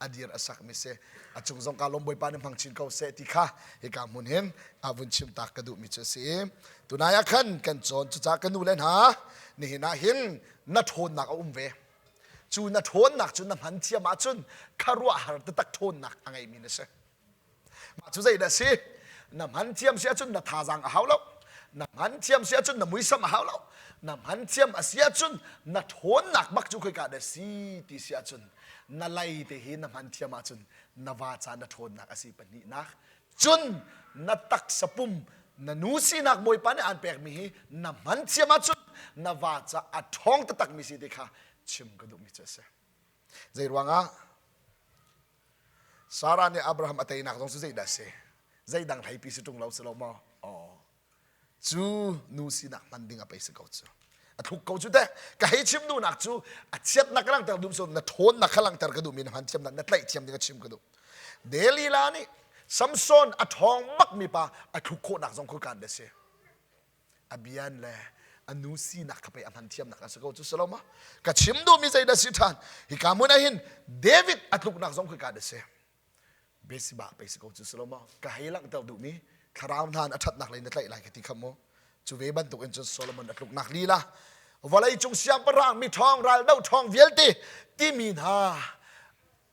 A dir a sakmi si. A cung zong ka lawm Bawipa nih hmang chin ko seh ti kha hika hmun hin a vun chim tak ka duhmi cu a si. Tunai ah khan kan cawn cucaah ka nu le hna nihin ah hin na ṭhawnnak a um ve. Cu na ṭhawnnak cu na hman thiam ahcun khuaruahhar taktak ṭhawnnak a ngeimi na si. Mah cu zeidah a si? Na hman thiam si ahcun na thazaang a hau lo. Na hman thiam si ahcun na muisam a hau lo. Na hman thiam a si ahcun na ṭhawnnak bak cu khoika dah si ti si ahcun na lei te hi na hman thiam ahcun na va ca na ṭhawnnak a si pahnihnak. Cun na taksa pum na nu sinak Bawipa nih aan pekmi hi na hman thiam ahcun na va ca a ṭhawng taktakmi si ti kha chim ka duhmi cu a si. Zei ruangah Sarah nih Abraham a teinak zong cu zeidah a si? Zeidang hleipi si ṭung lo si lo maw? Aw. Cu nu sinak hman ding a pei si ko cu. A thluk ko cu teh. Ka hei chim duhnak cu a chiatnak ka langhter duh so na ṭhawnnak kha langhter ka duhmi na hman thiamnak na tlaih thiam ding a chim ka duh. Delilah nih Samson a ṭhawng bakmi pa a thluk khawhnak zong khukan da si. A bian le a nu sinak kha pei a hman thiamnak a si ko cu si lo ma ka chim duhmi zeidah si ṭhan hika hmun ah hin David a tluknak zong khika da si Besiba pei si ko cu si lo ma ka hei langhter duhmi thlarau hna a ṭhatnak lei na tlaih lai ka ti kha mu cu ve bantuk in cun Solomon a tluknak lila vawlei cung siangpahrang mi ṭhawng ral do ṭhawng vialte timi hna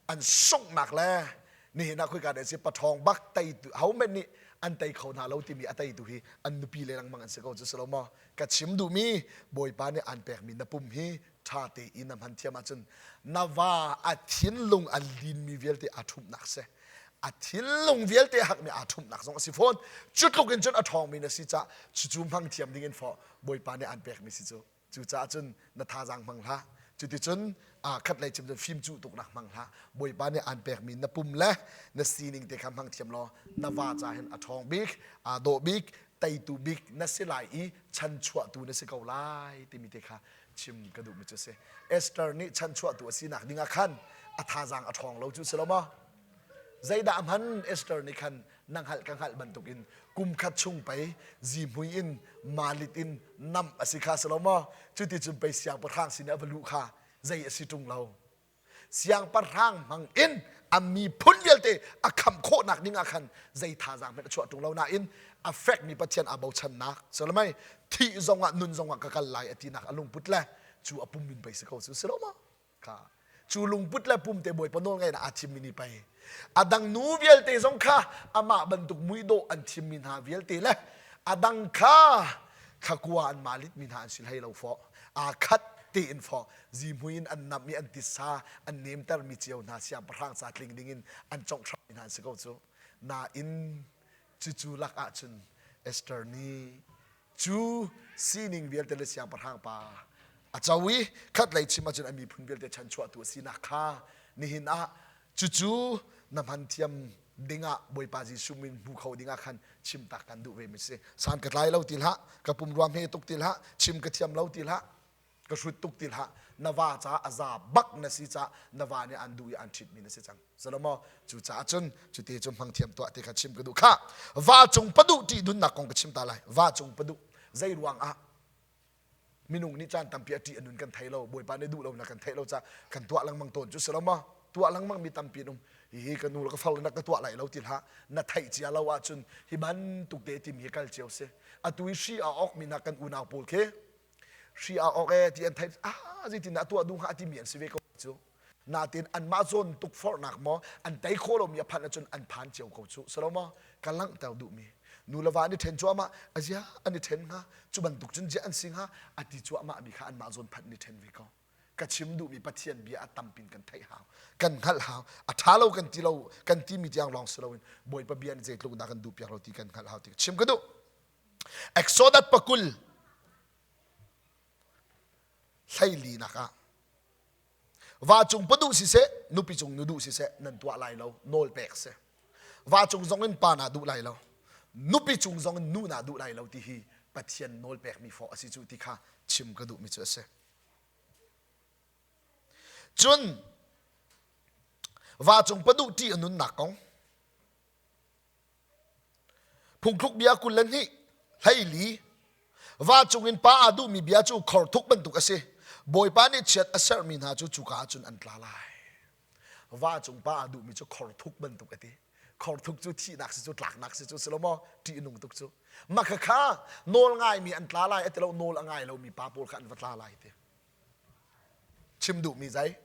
an sunghnak le nihin ah khoika dah si paṭhawng bak tei hohmanh nih an tei kho hna lo timi a teitu hi an nupi le lengmang an si ko cu si lo maw ka chim duhmi bawipa nih aan pekmi na pum hi ṭha tein na hman thiam ahcun na va a thinlung a linmi vialte aa ṭhumhnak si a thinlung vialte hakmi aa ṭhumhnak zong a si fawn cu tluk in cun a ṭhawngmi na si cah cucu hmang thiam ding in fawh bawipa nih aan pekmi si cu Cucaah cun na thazaang hmang hlah. Cuticun aa khat lei chim cun fim cuh tuknak hmang hlah. Bawipa nih aan pekmi na pum le na sining te kha hmang thiam law na va ca hin a ṭhawng bik, aa dawh bik, teitu bik na si lai i chanchuahtu na si ko lai timi te kha chim ka duhmi cu a si. Esther nih chanchuahtu a sinak ding ah khan a thazaang a ṭhawng lo cu si lo maw? Zeidah a hman Esther nih khan na hngalh ka hngalh bantukin kum khat chung pei zihmui in malit in nam a si kha si lo maw? Cuti cun pei siangpahrang sin i a va luh kha zei a si ṭung lo. Siangpahrang hmang in a miphun vialte a khamh khawhnak ding ah khan zei thazaang hmanh a chuah ṭung lo nain a fekmi Pathian aa bochannak salamai thih zongah nun zongah ka kal lai a tinak a lungput le cu a pum in pei si ko cu si lo maw? Kha cu lungput le pumte bawipa nawl ngaihnak aa thimmi nih pei a dang nu vialte zong kha amah bantuk muidawh an thimmi hna vialte le a dang kha thlakua an malitmi hna an si hlei lo fawh aa khat tein fawh zihmui in an namh i an titsa an nemtermi cio hna siangpahrang ca tling dingin an conghhrammi hna an si ko cu nain cucu lak ahcun Esther nih Cu sining vialte le siangpahrang pa a co i khatlei chim ahcun a miphun vialte chanchuahtu a sinak kha nihin ah cucu na hman thiam dingah Bawipa Jesuh min hmu kho dingah khan chim tak kan duh ve mi si. San ka tlai lo ti hlah, ka pum rua hme tuk ti hlah, chim ka thiam lo ti hlah, ka hrut tuk ti hlah na va caah a za bak na si caah na va nih an duh i an ṭhitmi na si cang salomo cucaah cun cute cu hmang thiam tuah ti kha chim ka duh kha va cung paduh ṭih nunnak kong ka chim ta lai va cung paduh zei ruang ah minung nih caan tampi a ṭih a nun kan thei lo bawipa nih duh lo na kan theih lo caah kan tuah lengmang tawn cu si lo maw tuah lengmang mi tampi an um hihi ka nu le ka far le na ka tuah lai lo ti hlah na theih cia lo ahcun hi bantuk te timi hi kal cio si atu i hri a awk mi hna kan unau pawl khi hri aa awk ee ti an theih ah zeitin dah tuah duh hnga timi an si ve ko cu natin anmah zawn tukforhnak maw an tei khawh lomi a phanh ahcun an phan cio ko cu si lo maw ka langhter duhmi nu le va an i ṭhen cuahmah azia an i ṭhen hnga cu bantuk cun ziah an si hnga a ti cuahmah mi kha anmah zawn phanh an i ṭhen ve ko ka chim duhmi Pathian bia a tampin kan theih hau kan hngalh hau a ṭha lo kan ti lo kan timi tiang lawng si loin Bawipa bia nih zeitluk dah kan duh piak lo ti kan hngalh hau ti chim ka duh Exodus pakul hleilinak ah va cung paduh siseh nupi cung nu duh siseh nan tuah lai lo nawl pek si va cung zong in pa na duh lai lo nupi cung zong in nu na duh lai lo ti hi Pathian nawl pekmi fawh a si cu ti kha chim ka duhmi cu a si cun va cung paduh ṭih a nunnak kong Phungthluk bia 22 hleili Vancung in pa aa duhmi bia cu khor thuk bantuk a si. Bawipa nih chiat a serhmi hna cu cuka ah cun an tla lai. Va cung pa a duhmi cu khor thuk bantuk a ti. Khor thuk cu thihnak si cu tlaknak si cu si lo maw? Ṭih nung tuk cu. Mah khakha nawl ngaimi an tla lai a ti lo nawl a ngai lomi pa pawl kha an va tla lai ti. Chim duhmi zei?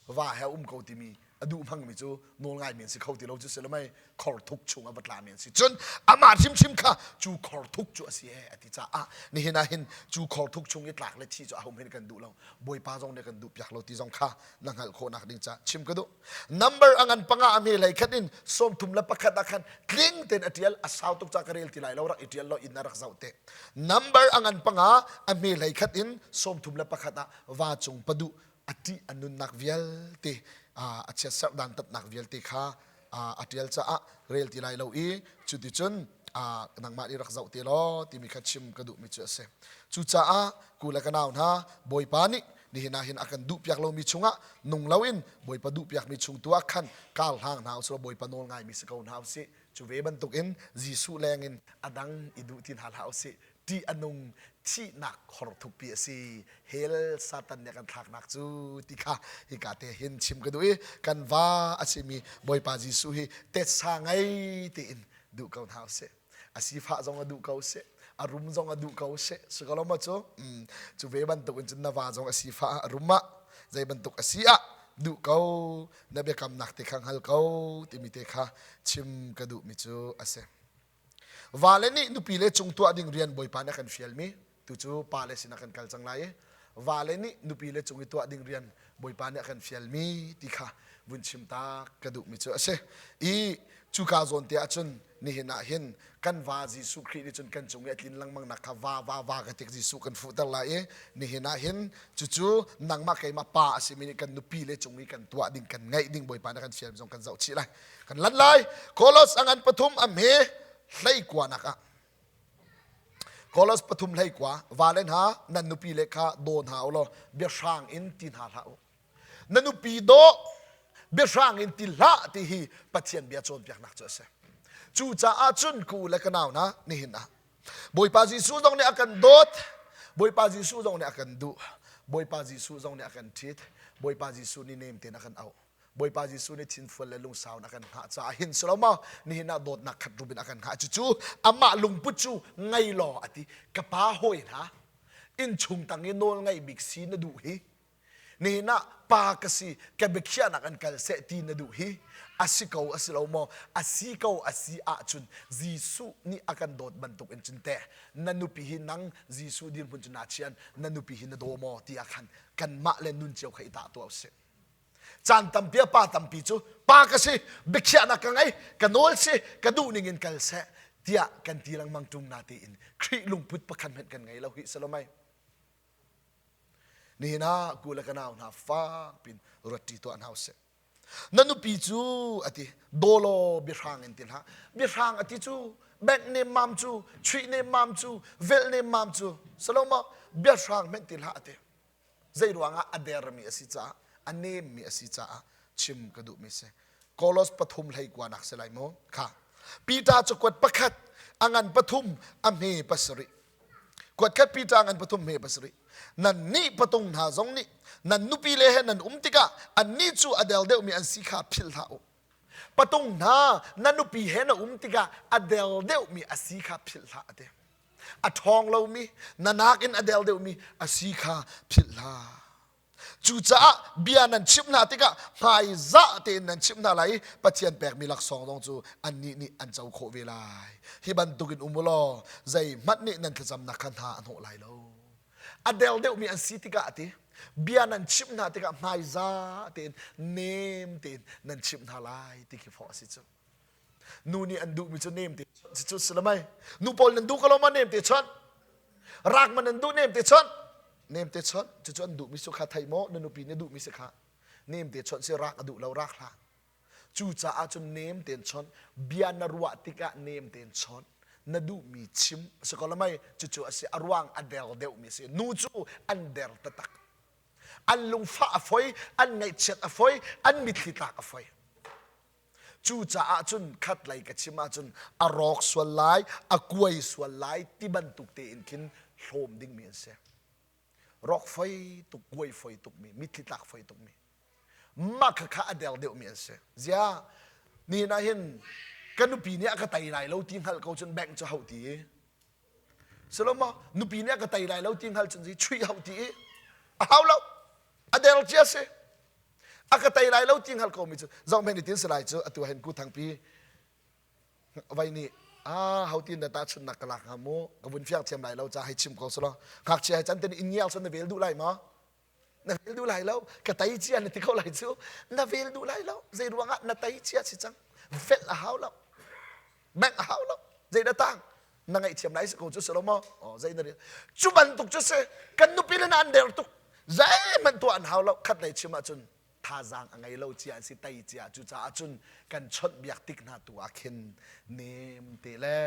Va he um ko timi a duh hmangmi cu nawl ngaimi an si kho ti lo cu si lo mei khor thuk chung a va tlami an si. Cun amah hrimhrim kha cu khor thuk cu a si e a ti caah nihin ah hin cu khor thuk chung i tlak le thi cu aho hin kan duh lo. Bawipa zong nih kan duh piak lo ti zong kha na hngalh khawhnak ding ca chim ka duh. Number a ngan panga a hme hlei khat in 31 ah khan tling tein a tial a sau tuk ca ka rel ti lai lo rak i tial lo in na rak zoh te. Number a ngan panga a hme hlei khat in 31 ah va cung paduh a ṭih a nunnak vialte a chiatserh dantatnak vialte kha a ṭial caah rel ti lai lo i cuticun nangmah nih rak zoh te law timi kha chim ka duhmi cu a si. Cucaah ku le ka nau hna Bawipa nih nihin ah hin a kan duhpiak lomi chungah nung loin Bawipa duhpiakmi chung tu ah khan kar hlang hna usih law Bawipa nawl ngaimi si ko hna usih. Cu ve bantukin Jesuh lengin a dang i duh ti hna hlah usih. Ṭih a nung thihnak khor thukpi a si. Hell Satan nih a kan thlaknak cu ti kha hika te hin chim ka duh i kan va a simi Bawipa Jesuh hi tetsa ngei tein duh ko hna usih. A sifah zong a duh ko seh, a rum zong a duh ko seh. Si ko lo maw cu? Cu ve bantuk in cun na va zong a sifah ah a rum ah zei bantuk a si ah duh ko na biakamnak te kha hngal ko timi te kha chim ka duhmi cu a si. Vale nih nupile cung tuah ding rian Bawipa nih a kan fialmi tu cu pale sinah kan kal cang lai i vale nih nupile cung i tuah ding rian Bawipa nih a kan fialmi ti kha vun chim ta ka duhmi cu a si. I cuka zawn te ahcun nihin ah hin kan va Jesuh Khrih nih cun kan cung i a tlin lengmang nak kha va va va ka tik Jesuh kan fuhter lai i nihin ah hin cucu nangmah keimah pa a simi nih kan nupi le cung i kan tuah ding kan ngeih ding Bawipa nih a kan fial zong kan zoh chih lai. Kan lan lai. Kolos a ngan pathum a hme hlei kuanak ah Kolos pathum hlei kua vale hna nan nupi le kha daw hna u law biahrang in ti hna hlah u. Na nupi daw biahrang in ti hlah ti hi Pathian bia cawnpiaknak cu a si. Cucaah cun ku le ka nau hna nihin ah Bawipa Jesuh zong nih a kan dawt. Bawipa Jesuh zong nih a kan duh. Bawipa Jesuh zong nih a kan ṭhit. Bawipa Jesuh nih nem tein a kan auh. Bawipa Jesuh nih thinfual le lungsau in a kan hngah caah hin si lo maw nihin ah dawtnak khat rup in a kan hngah cucu amah lungput cu ngei law a ti ka pa hawi hna innchung tang i nawl ngei bik si na duh hi nihin ah pa ka si ka biakhiahnak an kal seh ti na duh hi a si ko a si lo maw a si ko a si ahcun Jesuh nih a kan dawt bantuk in cun teh na nupi hi nang Jesuh dirhmun cu naa chian na nupi hi na daw maw ti ah khan kanmah le nun cio kha i tah tuah usih Caan tampi ah pa tampi cu pa ka si, biakhiahnak ka ngei, ka nawl si, ka duh ning in kal seh tiah kan ti lengmang ṭung na tiin Khrih lungput pakhat hmanh kan ngei lo hi salomai. Nihin ah ku le ka nau hna fak pin ruat ṭi tuah hna usih. Na nupi cu ati dawlaw biahrang in ti hlah. Biahrang ati cu bank nemmam cu, chuih nemmam cu, velh nemmam cu, salomo biahrang hmenh ti hlah ati. Zei ruangah a dermi a si caah a nemmi a si caah chim ka duhmi si. Kolos pathum hlei kuanak si lai mu. Kha. Peter cakuat pakhat a ngan pathum a hme pasarih. Kuat khat Peter ngan pathum hme pasarih. Nan nih patung hna zong nih nan nupi le he nan um tikah annih cu a del deuhmi an si kha philh hlah u. Patung hna na nupi he na um tikah a del deuhmi a si kha philh hlah a ti. A ṭhawng lomi, na nakin a del deuhmi a si kha philh hlah. Cucaah bia nan chimh hna tikah hmaizah tein nan chimh hna lai i Pathian pekmi laksawng zong cu annih nih an co khawh ve lai. Hi bantukin um u law zeihmanh nih nan thlacamnak kha hna a hnawh lai lo. A del deuhmi an si tikah a ti. Bia nan chimh hna tikah hmaizah tein nem tein nan chimh hna lai ti khi fawh a si cu. Nu nih an duhmi cu nem te chawnh cu si lamai. Nu pawl nan duh ko lo ma nem te chawnh. Rak ma nan duh nem te chawnh. Nem te chawnh cucu an duhmi su kha thei maw na nupi nih duhmi si kha. Nem te chawnh si rak a duh lo rak hlah. Cucaah cun nem tein chawnh bia na ruah tikah nem tein chawnh na duhmi chim si ko lamai cucu a si a ruang a der deuhmi a si nu cu an der taktak an lungfah a foi an ngaihchiat a foi an mitthli tlak a foi Cucaah cun khatlei ka chim ahcun a rawk sual lai, a kuai sual lai ti bantuk tein khin hlawm dingmi an si. Rawk foi tuk, kuai foi tukmi, mitthli tlak foi tukmi. Mah khakha a der deuhmi an si. Ziah nihin ah hin ka nupi nih a ka tei lai lo ti hngalh ko cun bank cu hau ti i Silo maw nupi nih a ka tei lai lo ti hngalh cun chuih hau ti i a hau lo a der cia si a ka tei lai lo ti hngalh ko mi cu zoh men tin si lai cu atu hen ku thangpi vai nih ah ho tin da ta chunnak ka lak hnga mu ka vun fiang thiam lai lo ca hei chim ko silo ngakchia he chan ten in ngial cun na vel duh lai ma na vel duh lai lo ka tei cia na ti ko lai cu na vel duh lai lo zei ruangah na tei cia si cang velh a hau lo bengh a hau lo zei dah tang na ngaihthiam lai si ko cu si lo maw oh zei na cu bantuk cu si kan nupi le na an der tuk zeihmanh tuah an hau lo khat lei chim ahcun thazaang a ngei lo cia an si tei cia cucaah cun kan chawnhbiak tik hna tu ah khin nem te le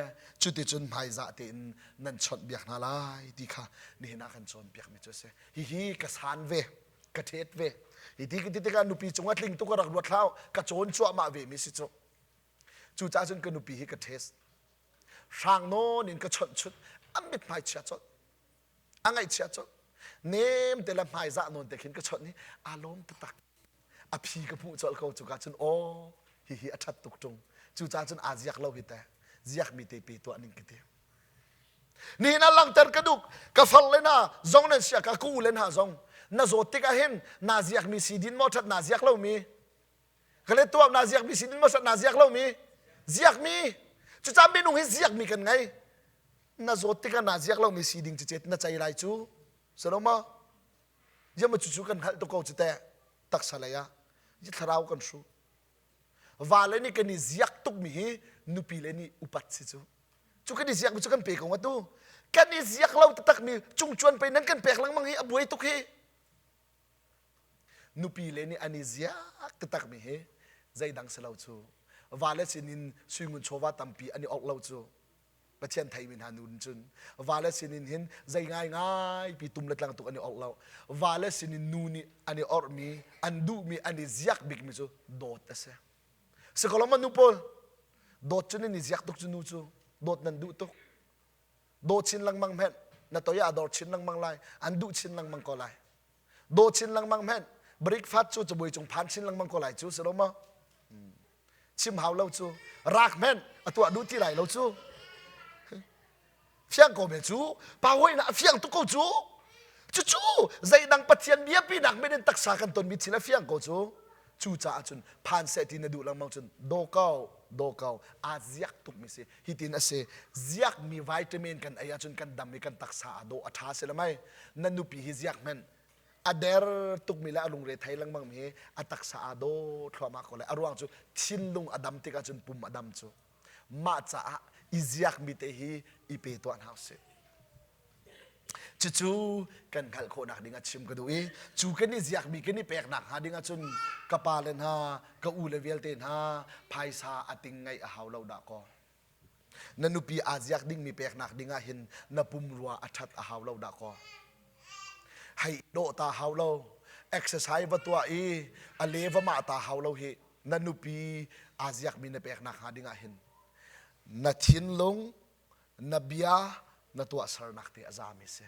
cuticun hmaizah tein nan chawnhbiak hna lai ti kha nihin ah kan cawnpiak mi cu a si hihi ka san ve ka ṭhet ve hi ti ti tikah nupi cungah tling tuk ka rak ruat hlah ka cawn cuahmah ve mi si cu cucaah cun ka nupi hi ka test hrang nawn in ka chawnh chut a mithmai chia colh a ngaihchia colh nem te le hmaizah nawn te khin ka chawnh i aa lawm taktak a phi ka hmuh colh ko cuka cun aw hihi a ṭhat tuk ṭung cucaah cun aa ziak lo hi te ziakmi te pe tuah ning ka ti nihin ah langhter ka duh ka far le hna zong nan sia ka ku le hna zong na zawt tikah hin naa ziakmi si din maw ṭhat naa ziak lomi ka le tuah naa ziakmi si din maw ṭhat naa ziak lomi ziakmi cucaah minung hi ziakmi kan ngei na zawt tikah naa ziak lomi si ding cicet na cei lai cu si lo maw Ziam cucu kan hngalh tuk ko cu teh taksa lei ah thlarau kan hru vale nih kan i ziak tukmi hi nupi le nih upat si cu cu kan i ziakmi cu kan pe ko atu kan i ziak lo taktakmi cungcuan pei nan kan pek lengmang hi a buai tuk hi nupi le nih an i ziak taktakmi hi zeidang si lo cu vale sinin suingun chawva tampi an i awk lo cu Pathian theimi hna nu cun vale sinin hin zei ngaingai pi tum le tlang tuk an i orh lo vale sinin nu nih an i orhmi an duhmi an i ziak bikmi cu dawt a si sikoloma nu pawl dawt cu nan i ziak tuk cu nu cu dawt nan duh tuk daw chin lengmang hmenh na toi ah dor chin lengmang lai an duh chin lengmang ko lai daw chin lengmang hmenh breakfast cu cabuai cung phan chin lengmang ko lai cu si lo maw chim hau lo cu rak hmenh a tuah duh ti lai lo cu fiang ko me cu pa hoi na a fiang tuk ko cu cucu zeidang pathian biapi nak men in taksa kan ton mi thil a fiang ko cu cu caah cun phan seh ti na duh lengmang cun do ko do ko aa ziak tuk mi si hitin a si ziak mi vitamin kan ei ahcun kan dam i kan taksa a dawh a ṭha si le mai na nupi hi ziak hmenh a der tukmi le a lungre thei lengmang mi hi a taksa aa daw thluahmah ko lai a ruang cu thinlung a dam tikah cun pum a dam cu mah caah i ziakmi te hi i pe tuah hna usih cucu kan hngalh khawhnak ding ah chim ka duh i cu kan i ziakmi kan i peknak hnga ding ahcun ka pa le hna ka u le vialte hna phaisa a ting ngaih a hau lo dah kaw Na nupi aa ziak dingmi peknak ding ah hin na pumrua a ṭhat a hau lo dah kaw. Hei dawh ta hau lo. Exercise va tuah i a le va mah ta hau lo hi na nupi aa ziakmi na peknak hnga ding ah hin na thinlung, na bia, na tuahsernak te a zami si.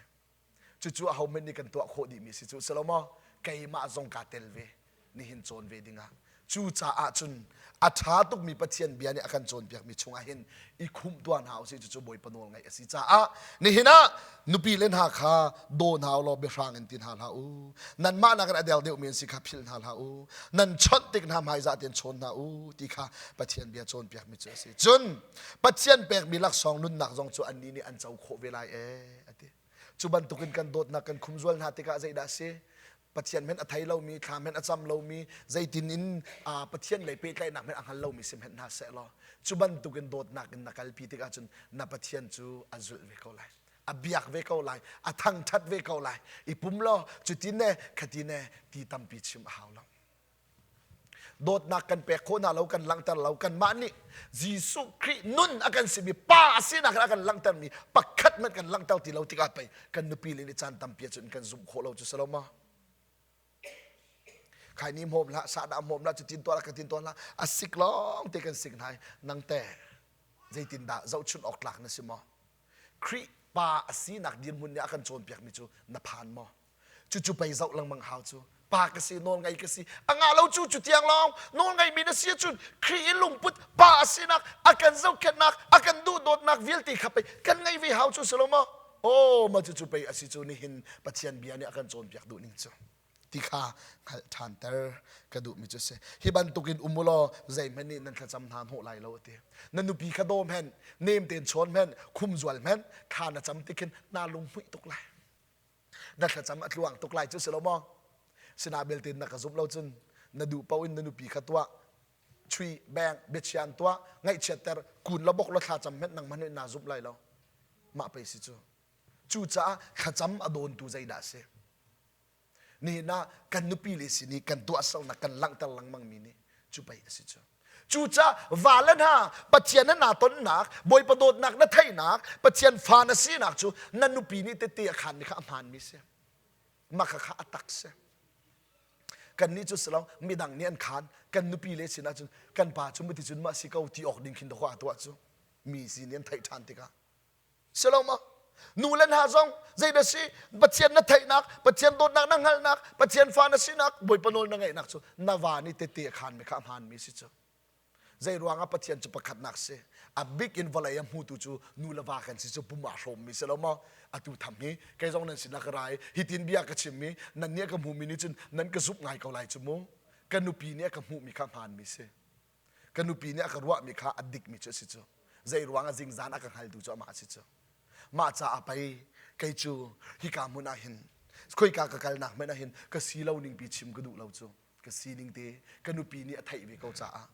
Cucu ahohmanh nih kan tuah khawh dihmi si cu si lo maw? Keimah zong kaa tel ve nihin cawn ve dingah. Cucaah cun a ṭha tukmi Pathian bia nih a kan cawnpiakmi chungah hin i khumh tuah hna usih cucu Bawipa nawl ngaih a si caah nihin ah nupi le hna kha daw hna u law biahrang in ti hna hlah u. Nanmah nakin a der deuhmi an si kha philh hna hlah u. Nan chawnh tik hna hmaizah tein chawn hna u ti kha Pathian bia cawnpiakmi cu a si. Cun Pathian pekmi laksawng nunnak zong cu annih nih an co khawh ve lai ee a ti. Cu bantukin kan dawtnak kan khumzual hna tikah zeidah a si? Pathian hmenh a thei lomi, thla hmenh a cam lomi, zeitin in Pathian lei pehtlaihnak hmenh a hngal lomi si hmenh hna seh law cu bantukin dawtnak in na kalpi tikah cun na Pathian cu a zulh ve ko lai. A biak ve ko lai, a thangṭhat ve ko lai. I pum law cutin ne khatin ne ti tampi chim a hau lo. Dawtnak kan pek khawh hna lo, kan langhter lo. Kanmah nih Jesuh Khrih nun a kan simi pa a sinak a kan langhtermi pakhat hmanh kan langhter ti lo tikah pei kan nupi le nih caan tampi ahcun kan zumh khawh lo cu si lo maw? Khai ni hmawm hlah, sahdah hmawm hlah, cutin tuah lah, katin tuah hlah, a sik lawng te kan sik hna i nang teh zeitindah zohchunh awk tlak na si maw? Khrih pa a sinak dirhmun nih a kan cawnpiakmi cu na phan maw? Cucu pei zoh lengmang hau cu. Pa ka si, nawl ngei ka si. A ngah lo cu cu tiang lawng nawl ngeimi na si ahcun Khrih i lungput pa a sinak, a kan zohkhenhnak, a kan duhdawtnak vialte kha pei kan ngeih ve hau cu si lo maw? Aw, mah cucu pei a si cu nihin Pathian bia nih a kan cawnpiak duh ning cu. Ti kha hngalh ṭhanter ka duhmi cu a si. Hi bantukin um u law zeihmanh nih nan thlacam hna hnawh lai lo a ti. Na nupi kha daw hmenh, nem tein chawn hmenh, khumzual hmenh, thla na cam tikhin naa lunghmuih tuk lai. Na thlacam a tluang tuk lai cu si lo maw? Sinah belte na ka zumh lo cun na duh paoh in na nupi kha tuah, chui, beng, biachia an tuah, ngaihchiatter, kun la bok la thlacam hmenh nangmah nih naa zumh lai lo. Mah pei si cu. Cucaah thlacam a dawntu zeidah a si? Nihin ah kan nupi le sin i kan tuahsernak kan langhter lengmang mi nih cu pei a si cu. Cucaah vale hna Pathian na naa tonnak, Bawipa dawtnak na theihnak, Pathian fa na sinak cu na nupi nih tette a khanmi kha a hmaanmi si. Mah kha kha a tak si. Kannih cu si lo, midang nih an khan, kan nupi le sinah cun kan pa cu muti cun mah si ko ti awk ding khin dawh a tuah cu. Mi sin nih an theih ṭhan tikah Si lo ma? Nu le hna zong zeidah si? Pathian na theihnak, Pathian dawtnak na hngalhnak, Pathian fa na sinak, Bawipa nawl na ngeihnak cu na va nih tete a khanmi kha a hmaanmi si cu. Zei ruangah Pathian cu pakhatnak si? A bik in vawlei a hmutu cu nu le va kan si cu pum aa hrawmmi si lo maw? Atu tham hi kei zong nan sinah ka ra i hitin bia ka chimmi nan nih a ka hmumi nih cun nan ka zumh ngai ko lai cu mu. Ka nupi nih a ka hmuhmi kha hmaanmi si. Ka nupi nih a ka ruahmi kha a dikmi cu a si cu. Zei ruangah zingzan a ka hngaltu cu amah a si cu. Mah caah pei kei cu hika hmun ah hin khoika ka kalnak hmanh ah hin ka si lo ning pi chim ka duh lo cu. Ka sining te ka nupi nih a theih ve ko caah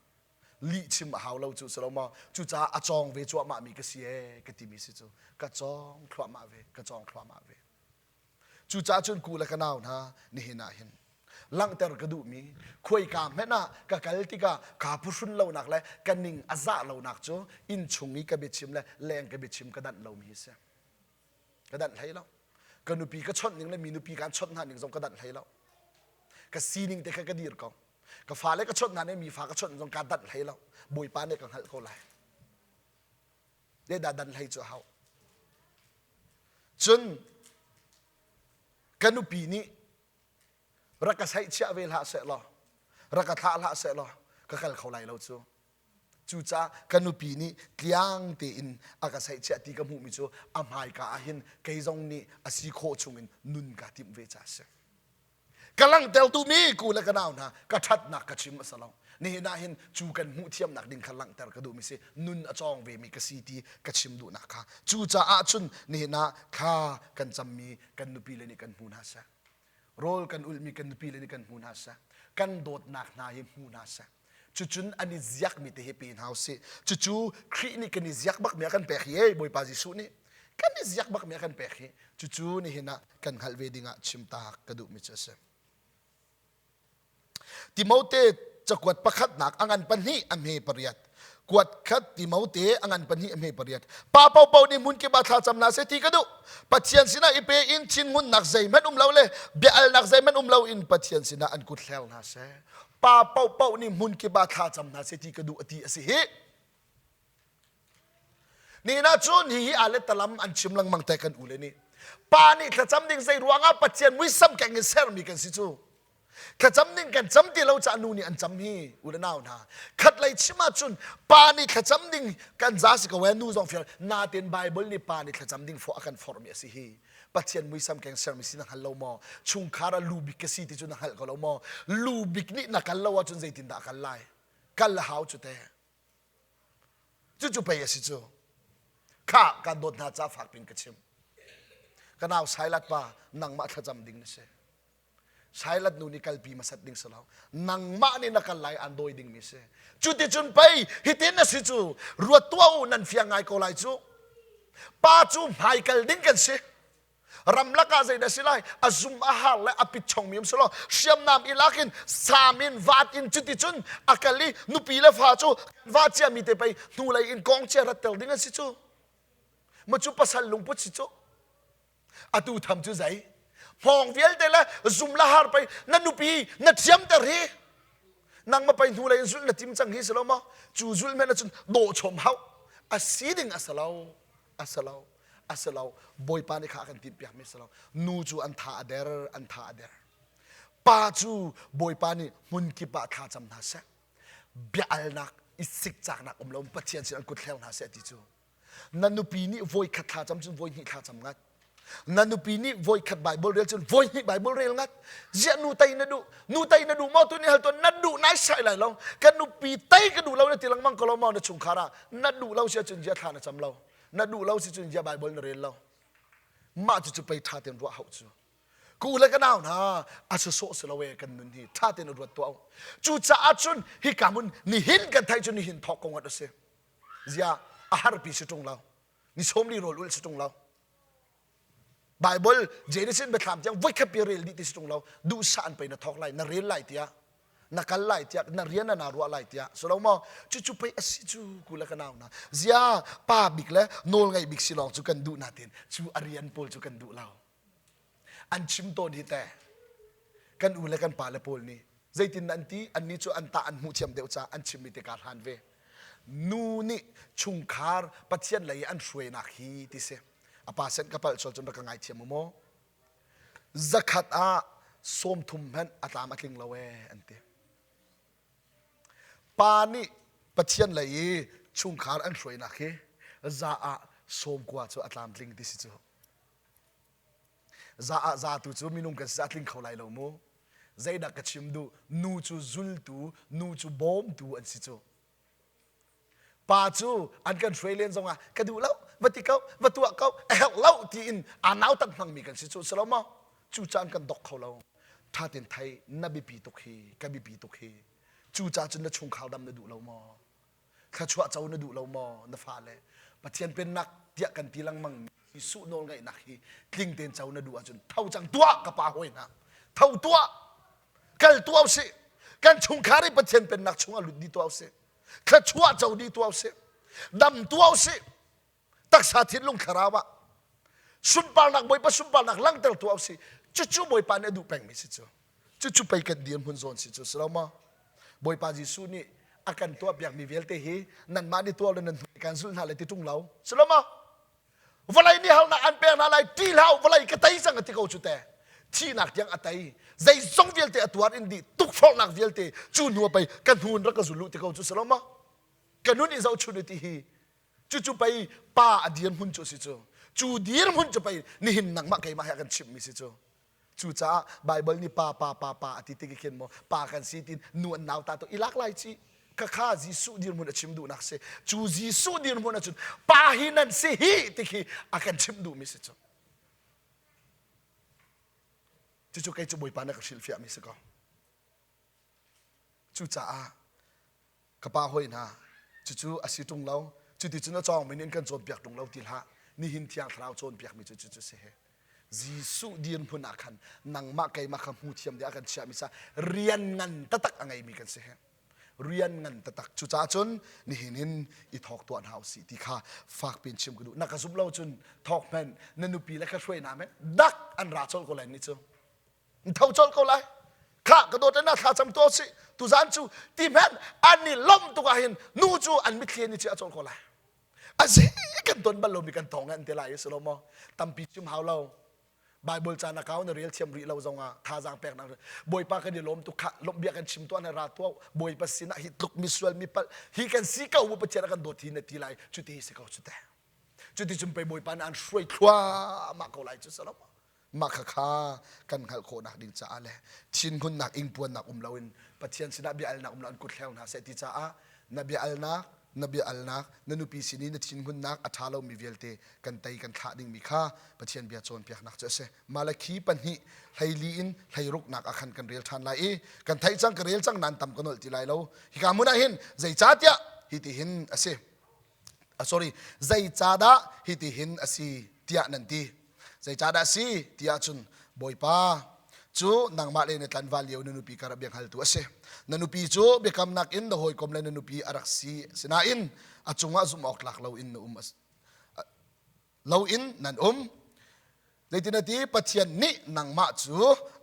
lih chim a hau lo cu si lo maw cucaah a cawng ve cuahmah mi ka si ee ka timi si cu ka cawng thluahmah ve ka cawng thluahmah ve Cucaah cun ku le ka nau hna nihin ah hin langhter ka duhmi khuaika hmanh ah ka kal tikah kaa phuhrun lonak le ka ning a zah lonak cu inn chung i ka biachim le leng ka biachim ka danh lomi hi si. Ka danh hlei lo. Ka nupi ka chawnh ning le mi nupi kaan chawnh hna ning zong ka danh hlei lo. Ka sining te kha ka dir ko. Ka fale ka chawnh hna nih mi fa ka chawnh zong kaa danh hlei lo. Bawipa nih ka hngalh ko lai. Zeidah dan hlei cu a hau? Cun ka nupi nih rak ka saihchiah ve hlah seh law, rak ka thlah hlah seh law ka kal kho lai lo cu. Cucaah ka nupi nih tliang tein a ka saihchiah ti ka hmuhmi cu a hmaika ah hin kei zong nih a si khawh chungin nun kaa timh ve ca a si. Ka langhter duhmi ku le ka nau hna ka ṭhatnak ka chim a si lo. Nihin ah hin cu kan hmuh thiamnak ding kha langhter ka duhmi si nun a cawng vemi ka si ti ka chim duhnak kha. Cucaah cun nihin ah thla kan cammi kan nupi le nih kan hmu hna seh. Rawl kan ulhmi kan nupi le nih kan hmu hna seh. Kan dawtnak hna hi hmu hna seh. Cucun an i ziakmi te hi pe hna usih. Cucu Khrih nih kan i ziak bakmi a kan pek hi ei Bawipa Jesuh nih kan i ziak bakmi a kan pek hi cucu nihin ah kan hngalh ve dingah chimtak ka duhmi cu a si. Timote cakuat pakhatnak a ngan pahnih a hme pariat kuat khat Timote a ngan pahnih a hme pariat pa paohpaoh nih hmun kip ah thlacam hna seh ti ka duh Pathian sinah i pe in thinhunnak zeihmanh um lo le bia alnak zeihmanh um lo in Pathian sinah an kut hler hna seh pa paohpaoh nih hmun kip ah thla cam hna seh ti ka duh a ti a si hi Nihin ah cun hihi a le talam an chim lengmang te kan ule nih pa nih thlacam ding zei ruangah Pathian muisam keng in sermi kan si cu thlacam ding kan cam ti lo caah nu nih an cam hi u le nau hna khat lei chim ahcun pa nih thlacam ding kan za si ko ee nu zong fial natin Bible nih pa nih thlacam ding fawh a kan forhmi a si hi Pathian muisam keng sermi si na hngal lo maw? Chungkhar ah lu bik ka si ti cu na hngalh ko lo maw? Lu bik nih na kal lo ahcun zeitindah kal lai? Kal le hau cu te. Cucu pei a si cu. Kha kan dawt hna ca fak pin ka chim. Ka nau Sailat pa nangmah thlacam ding na si. Sailat nu nih kalpi hmasat ding si lo. Nangmah nih na kal lai an dawi ding mi si. Cuticun pei hitin a si cu ruat tuah u nan fiang ngai ko lai cu. Pa cu hmaikal ding kan si. Ramlak ah zeidah si lai? A zum a har le a pit chongmi um si lo. Hriamnam i lak in sam in vat in cuticun a kal i nupi le fa cu va ciami te pei hnulei in kong cia rat tel ding an si cu. Ma cu pasal lungput si cu. Atu tham cu zei? Hmawng vialte le zum la har pei na nupi na thiamter hi. Nangmah pei hnulei in zulh na tim cang hi si lo maw? Cu zulh men ahcun dawh chom hau. A si ding a si lo. A si lo. A si lo. Bawipa nih kha a kan timhpiakmi a si lo. Nu cu an tha a der, an tha a der. Pa cu Bawipa nih hmun kip ah thla cam hna seh. Bia alnak i sikcaknak um lo Pathian sin an kut hleng hna seh ti cu. Na nupi nih voikhat thla cam cun voihnih thla cam ngat. Na nupi nih voikhat Bible rel cun voihnih Bible rel ngat. Ziah nu tei na duh? Nu tei na duh maw tu nih hal tuan na duh nai sai lai lo. Kan nupi tei ka duh lo na ti lengmang ko lo maw na chungkhar ah na duh lo si ahcun ziah thla na cam lo. Na duh lo si cun ziah Bible na rel lo. Mah cu cu pei ṭha tein ruah hauh cu. Ka u le ka nau hna a sawsawh si lo ee kan nun hi ṭha tein ruat tuah u. Cucaah cun hika hmun nihin kan theih cu nihin thawk ko ngat a si. Ziah a harpi si ṭung lo. Ni sawmli rawl ulh si ṭung lo. Bible Genesis biathlam tiang voikhat pi rel dih ti si ṭung lo. Duhsah an pei na thawk lai na rel lai tiah na kal lai tiah na rian na naa ruah lai tiah si lo maw cucu pei a si cu ku le ka nau na zia pa bik le nawl ngeih bik si lawng cu kan duh natin cu a rian pawl cu kan duh lo An chim tawn hi teh kan u le kan pale pawl nih zeitin an ti annih cu an tah an hmuh thiam deuh caah an chimmi te kaa hlan ve. Nu nih chungkhar Pathian lei i an hruainak hi ti si. A pa sen ka palh sual cun rak ka ngaithiam u maw? Zakhat ah 30 hmanh a tlam a tling lo ee an ti. Pa nih Pathian lei i chungkhar an hruainak hi za ah 90 cu a tlamtling ti si cu. Za ah za tu cu minung kan si a tling kho lai lo mu. Zeidah ka chim duh? Nu cu zultu, nu cu bawmtu an si cu. Pa cu an kan hruai len zongah ka duh lo, va ti ko, va tuah ko, a herh lo tiin aa nautat hmangmi kan si cu si lo maw? Cu caan kan dok kho lo. Tha ten thei na biapi tuk hi, ka biapi tuk hi. Cu ca cun na chungkhar dam na duh lo maw? Thluachuah co na duh lo maw na fale? Pathian pennak tiah kan ti lengmang Jesuh nawlngaihnak hi tling tein co na duh ahcun tho cang tuah ka pa hawi hna. Tho tuah. Kal tuah usih. Kan chungkhar i Pathian pennak chungah lut dih tuah usih. Thluachuah co dih tuah usih. Dam tuah usih. Taksa thinlung thlarau ah sunparnak Bawipa sunparnak langhter tuah usih. Cucu Bawipa nih a duh pengmi si cu. Cucu pei kan dirhmun zawn si cu si lo maw? Bawipa Jesuh nih a kan tuahpiakmi vialte hi nanmah nih tuah le nan hnu kan zulh hna lai ti ṭung lo. Si lo maw? Vawlei nih harnak an pek hna lai ṭih hlah u vawlei ka tei cang a ti ko cu te. Thihnak tiang a tei. Zeizong vialte a tuar in dih tukforhnak vialte cu hnu a pei ka hnu in rak ka zul u ti ko cu si lo maw? Ka nun i zohchun u ti hi cucu pei pa a dirhmun cu a si cu. Cu dirhmun cu pei nihin nangmah keimah he a kan chimhmi si cu. Cucaah Baibal nih pa pa pa pa a ti tik khin maw pa kan si tin nu an nauta to i lak lai ci khakha Jesuh dirhmun a chim duhnak si cu Jesuh dirhmun ahcun pa hi nan si hi ti khi a kan chimh duhmi si cu cucu kei cu Bawipa na ka hrilhfiahmi si ko Cucaah ka pa hawi hna, cucu a si ṭung lo, cuticun a cawngmi nih an kan cawnpiak ṭung lo ti hlah. Nihin Thiang Thlarau cawnpiakmi cu cucu si hi. Jesuh dirhmun ah khan nangmah keimah kha hmu thiam ding a kan chiahmi sa rian ngan taktak a ngeimi kan si hi. Rian ngan taktak. Cucaah cun nihin hin i thawk tuah hna usih ti kha fak piin chim ka duh. Na ka zumh lo cun thawk hmanh na nupi le ka hruai hna hmanh dak an ra colh ko lai ni cu. Tho colh ko lai. Khah ka dawt na thla cam to si. Tuzan cu ti hmanh an i lawmh tuk ah hin nu cu an mitthli an i chiah colh ko lai. A zi kan ton bal lomi kan tong an ti lai si lo maw? Tampi chim hau lo. Bible ca na kau na rel thiam rih lo zongah thazaang peknak Bawipa kan i lawm tuk khah lawmh bia kan chim tuah na ra tuah Bawipa sinah hi tluk misual mi palh hi kan si ko bu Pathian a kan dawt hi na ti lai cuti hi si ko cu te cuti cun pei Bawipa nih an hruai thluahmah ko lai cu si lo maw Mah khakha kan hngalh khawhnak ding caah le thinhunnak ingpuannak um loin Pathian sinah bia alnak um lo an kut hleng hna seh ti caah na bia alnak na bia alnak na nupi sin i na thinhunnak a ṭha lomi vialte kan tei kan thlah dingmi kha Pathian bia cawnpiaknak cu a si. Malakhi pahnih 14 in 16nak ah khan kan rel ṭhan lai i kan theih cang ka rel cang nan tam ka nolh ti lai lo. Hika hmun ah hin zeicahtiah hitihin a si. Sorry, zeicahdah hitihin a si tiah nan ti. Zeicahdah a si tiah cun Bawipa cu nangmah le na tlanval lio na nupi kar ah biahngaltu a si. Na nupi cu biakamnak in na hawikom le na nupi a rak si. Sinain a cungah zumh awk tlak loin na um loin nan um. Zeitin a ti Pathian nih nangmah cu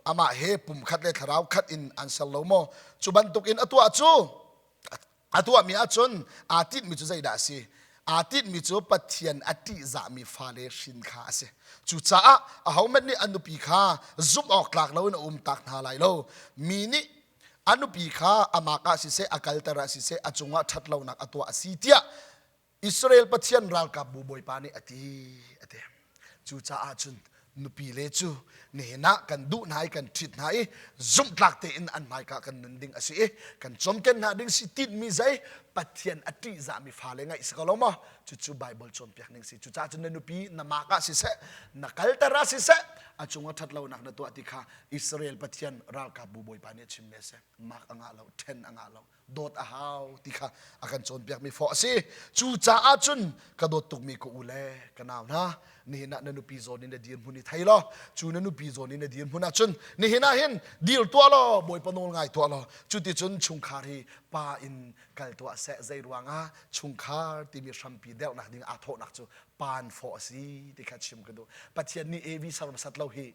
amah he pumkhat le thlarau khat in an ser lo maw? Cu bantukin a tuah cu a tuahmi ahcun aa tinhmi cu zeidah a si? Aa tinhmi cu Pathian a ṭihzahmi fale hrin kha a si. Cucaah ahohmanh nih a nupi kha zumh awk tlak loin a umtak hna lai lo. Mi nih a nupi kha a mak ah siseh, a kalter ah siseh, a cungah ṭhatlonak a tuah a si tiah Israel Pathian ralkapbu Bawipa nih a ti a ti. Cucaah cun nupile cu nihin ah kan duh hna i kan ṭhit hna i zumhtlak tein an hmaika kan nun ding a si i kan cawmken hna ding si tinhmi zei Pathian a ṭihzahmi fale ngaih si ko lo maw cucu Bible cawnpiak ning si cucaah cun na nupi na mak ah siseh na kalter ah siseh a cung a ṭhat lonak na tuah ti kha Israel Pathian ralkapbu Bawipa nih a chimmi a si mak a ngah lo ṭhen a ngah lo dawt a hau ti kha a kan cawnpiakmi fawh a si. Cucaah cun ka dawt tukmi ka u le ka nau hna, nihin ah na nupi zawn in na dirhmun i thei law, cu na nupi zawn in na dirhmun ah cun nihin ah hin dir tuah law, Bawipa nawl ngai tuah law, cuticun chungkhar hi pa in kal tuah seh. Zei ruangah chungkhar timi hrampi derhnak ding aa thawhnak cu paan fawh a si ti kha chim ka duh. Pathian nih Evi ser hmasat lo hi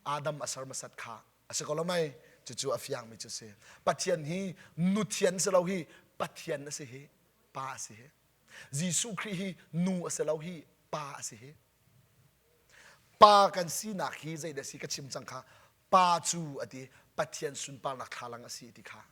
Adam a ser hmasat kha A si ko lo mei? Cucu a fiangmi cu si. Pathian hi nuthian si lo hi Pathian a si hi pa a si hi. Jesuh Khrih hi nu a si lo hi pa a si hi. Pa kan sinak hi zeidah si ka chim cang kha pa cu a ti Pathian sunparnak thlalang a si ti kha.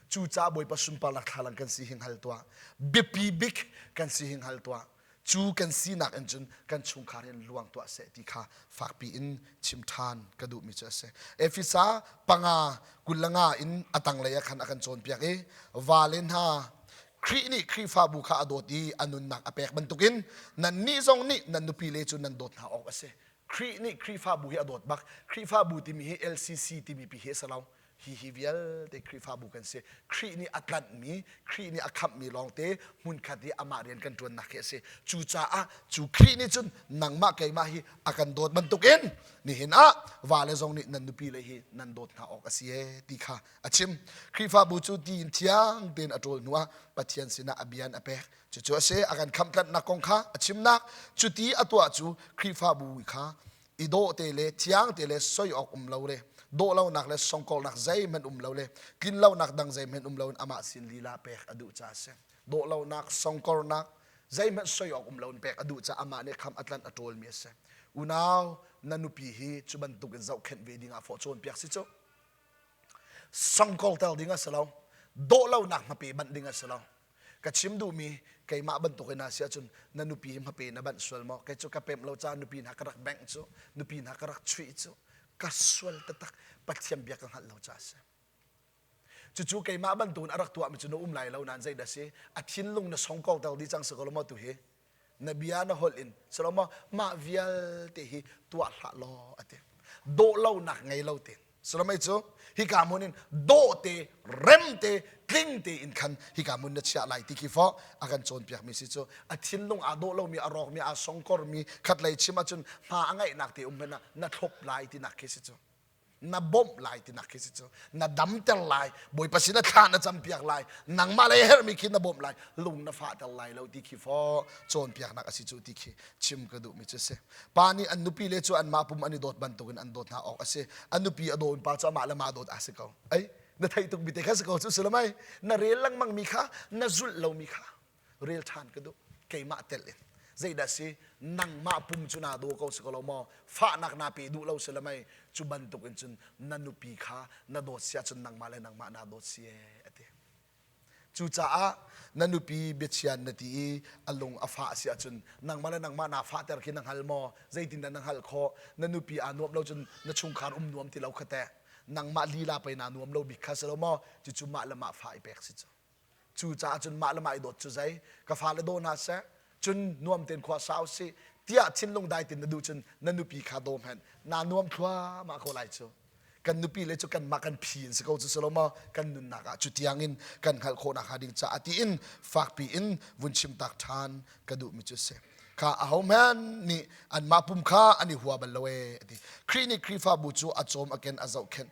Cucaah Bawipa sunparnak thlalang kan si hi hngal tuah. Biapi bik kan si hi hngal tuah. Cu kan sinak in cun kan chungkhar in luang tuah seh ti kha fakpi in chim ṭhan ka duhmi cu a si. Efesa panga 25 in a tanglei ah khan a kan cawnpiak i vale hna Khrih nih Khrihfabu kha a dawt i a nunnak a pek bantukin nannih zong nih nan nupile cu nan dawt hna awk a si. Khrih nih Khrihfabu hi a dawt bak. Khrihfabu timi hi LCC timi pi hi a si lo. Hi hi vialte Khrihfabu kan si. Khrih nih a tlanhmi, Khrih nih a khamhmi lawngte hmunkhat i amah rian kan ṭuannak hi a si. Cucaah cu Khrih nih cun nangmah keimah hi a kan dawt bantukin nihin ah vale zong nih nan nupile hi nan dawt hna awk a si ee ti kha a chim. Khrihfabu cu ti in thiang tein a ṭawl hnuah Pathian sinah a bia in a pek. Cucu a si, a kan khamhtlanhnak kong kha a chimnak. Cuti a tuah cu Khrihfabu kha i dawh te le thiang te le soi awk um lo le dawh lonak le songkolnak zeihmanh um lo le tlin lonak dang zeihmanh um lo in amah sin lila pek a duh caah a si. Dawh lonak, songkornak, zeihmanh soi awk um lo in pek a duh caah amah nih kham a tlanh a ṭawlmi a si. Unau, na nupi hi cu bantuk in zohkhenh ve ding ah fawh cawnpiak si cu. Songkol tel ding a si lo. Dawh lonak hmape banh ding a si lo. Ka chim duhmi keimah bantuk in si ahcun na nupi hi hmape na banh sual maw? Kei cu ka pemh lo caah nupi hna ka rak bengh cu, nupi hna ka rak chuih cu, ka sual taktak Pathian bia ka hngalh lo caah a si. Cucu keimah bantukin a rak tuahmi cu na um lai lo nain zeidah si? A thinlung na song ko dih cang si ko lo maw tu hi? Na bia na holh in si lo maw? Mah vialte hi tuah hlah law a ti. Dawh lonak ngei lo tein. Salamei cu hika hmun in dawh te, rem te, tling te in khan hika hmun na chiah lai ti khi fawh a kan cawnpiakmi si cu a thinlung aa dawh lomi, a rawkmi, aa songkormi khatlei chim ahcun hma a ngaihnak te um hmanh ah na thlop lai tinak khi si cu. Na bawmh lai tinak khi si cu. Na damter lai, Bawipa sin ah thla na campiak lai, nangmah lei herhmi khi na bawmh lai, lung na fahter lai lo ti khi fawh cawnpiaknak a si cu ti khi chim ka duhmi cu si. Pa nih an nupi le cu anmah pum an i dawt bantukin an dawt hna awk a si. A nupi a dawin pa cu amah le mah dawt a si ko. Ei, na theih tuk mi te kha si ko cu si lo mei? Na rel lengmang mi kha na zulh lomi kha rel ṭhan ka duh. Keimah tel in. Zeidah si? Nangmah pum cu naa daw ko si ko lo maw? Fahnak naa pe duh lo si lo mei? Cu bantuk in cun na nupi kha na dawt si ahcun nangmah le nangmah naa dawt si ee, a ti. Cucaah na nupi biachian na ti i a lung a fah si ahcun nangmah le nangmah naa fahter khi na hngal maw? Zeitindah na hngalh khawh? Na nupi aa nuamh lo cun na chungkhar um nuam ti lo kha teh. Nangmah lila pei naa nuam lo bik kha si lo maw? Cucu mah le mah fah i pek si cu. Cucaah cun mah le mah i dawt cu zei? Ka fale daw hna seh, cun nuam tein khua sa usih tiah thinlung dai tin na duh cun na nupi kha daw hmanh. Naa nuam thluahmah ko lai cu. Kan nupi le cu kanmah kan phi in si ko cu si lo maw kan nunnak ah cu tiang in kan hngalh khawh nakhnga ding caah tiin fakpi in vun chim tak ṭhan ka duhmi cu si kha ahohmanh nih anmah pum kha an i hua bal lo ee a ti Khrih nih Khrihfabu cu a cawm a ken a zohkhenh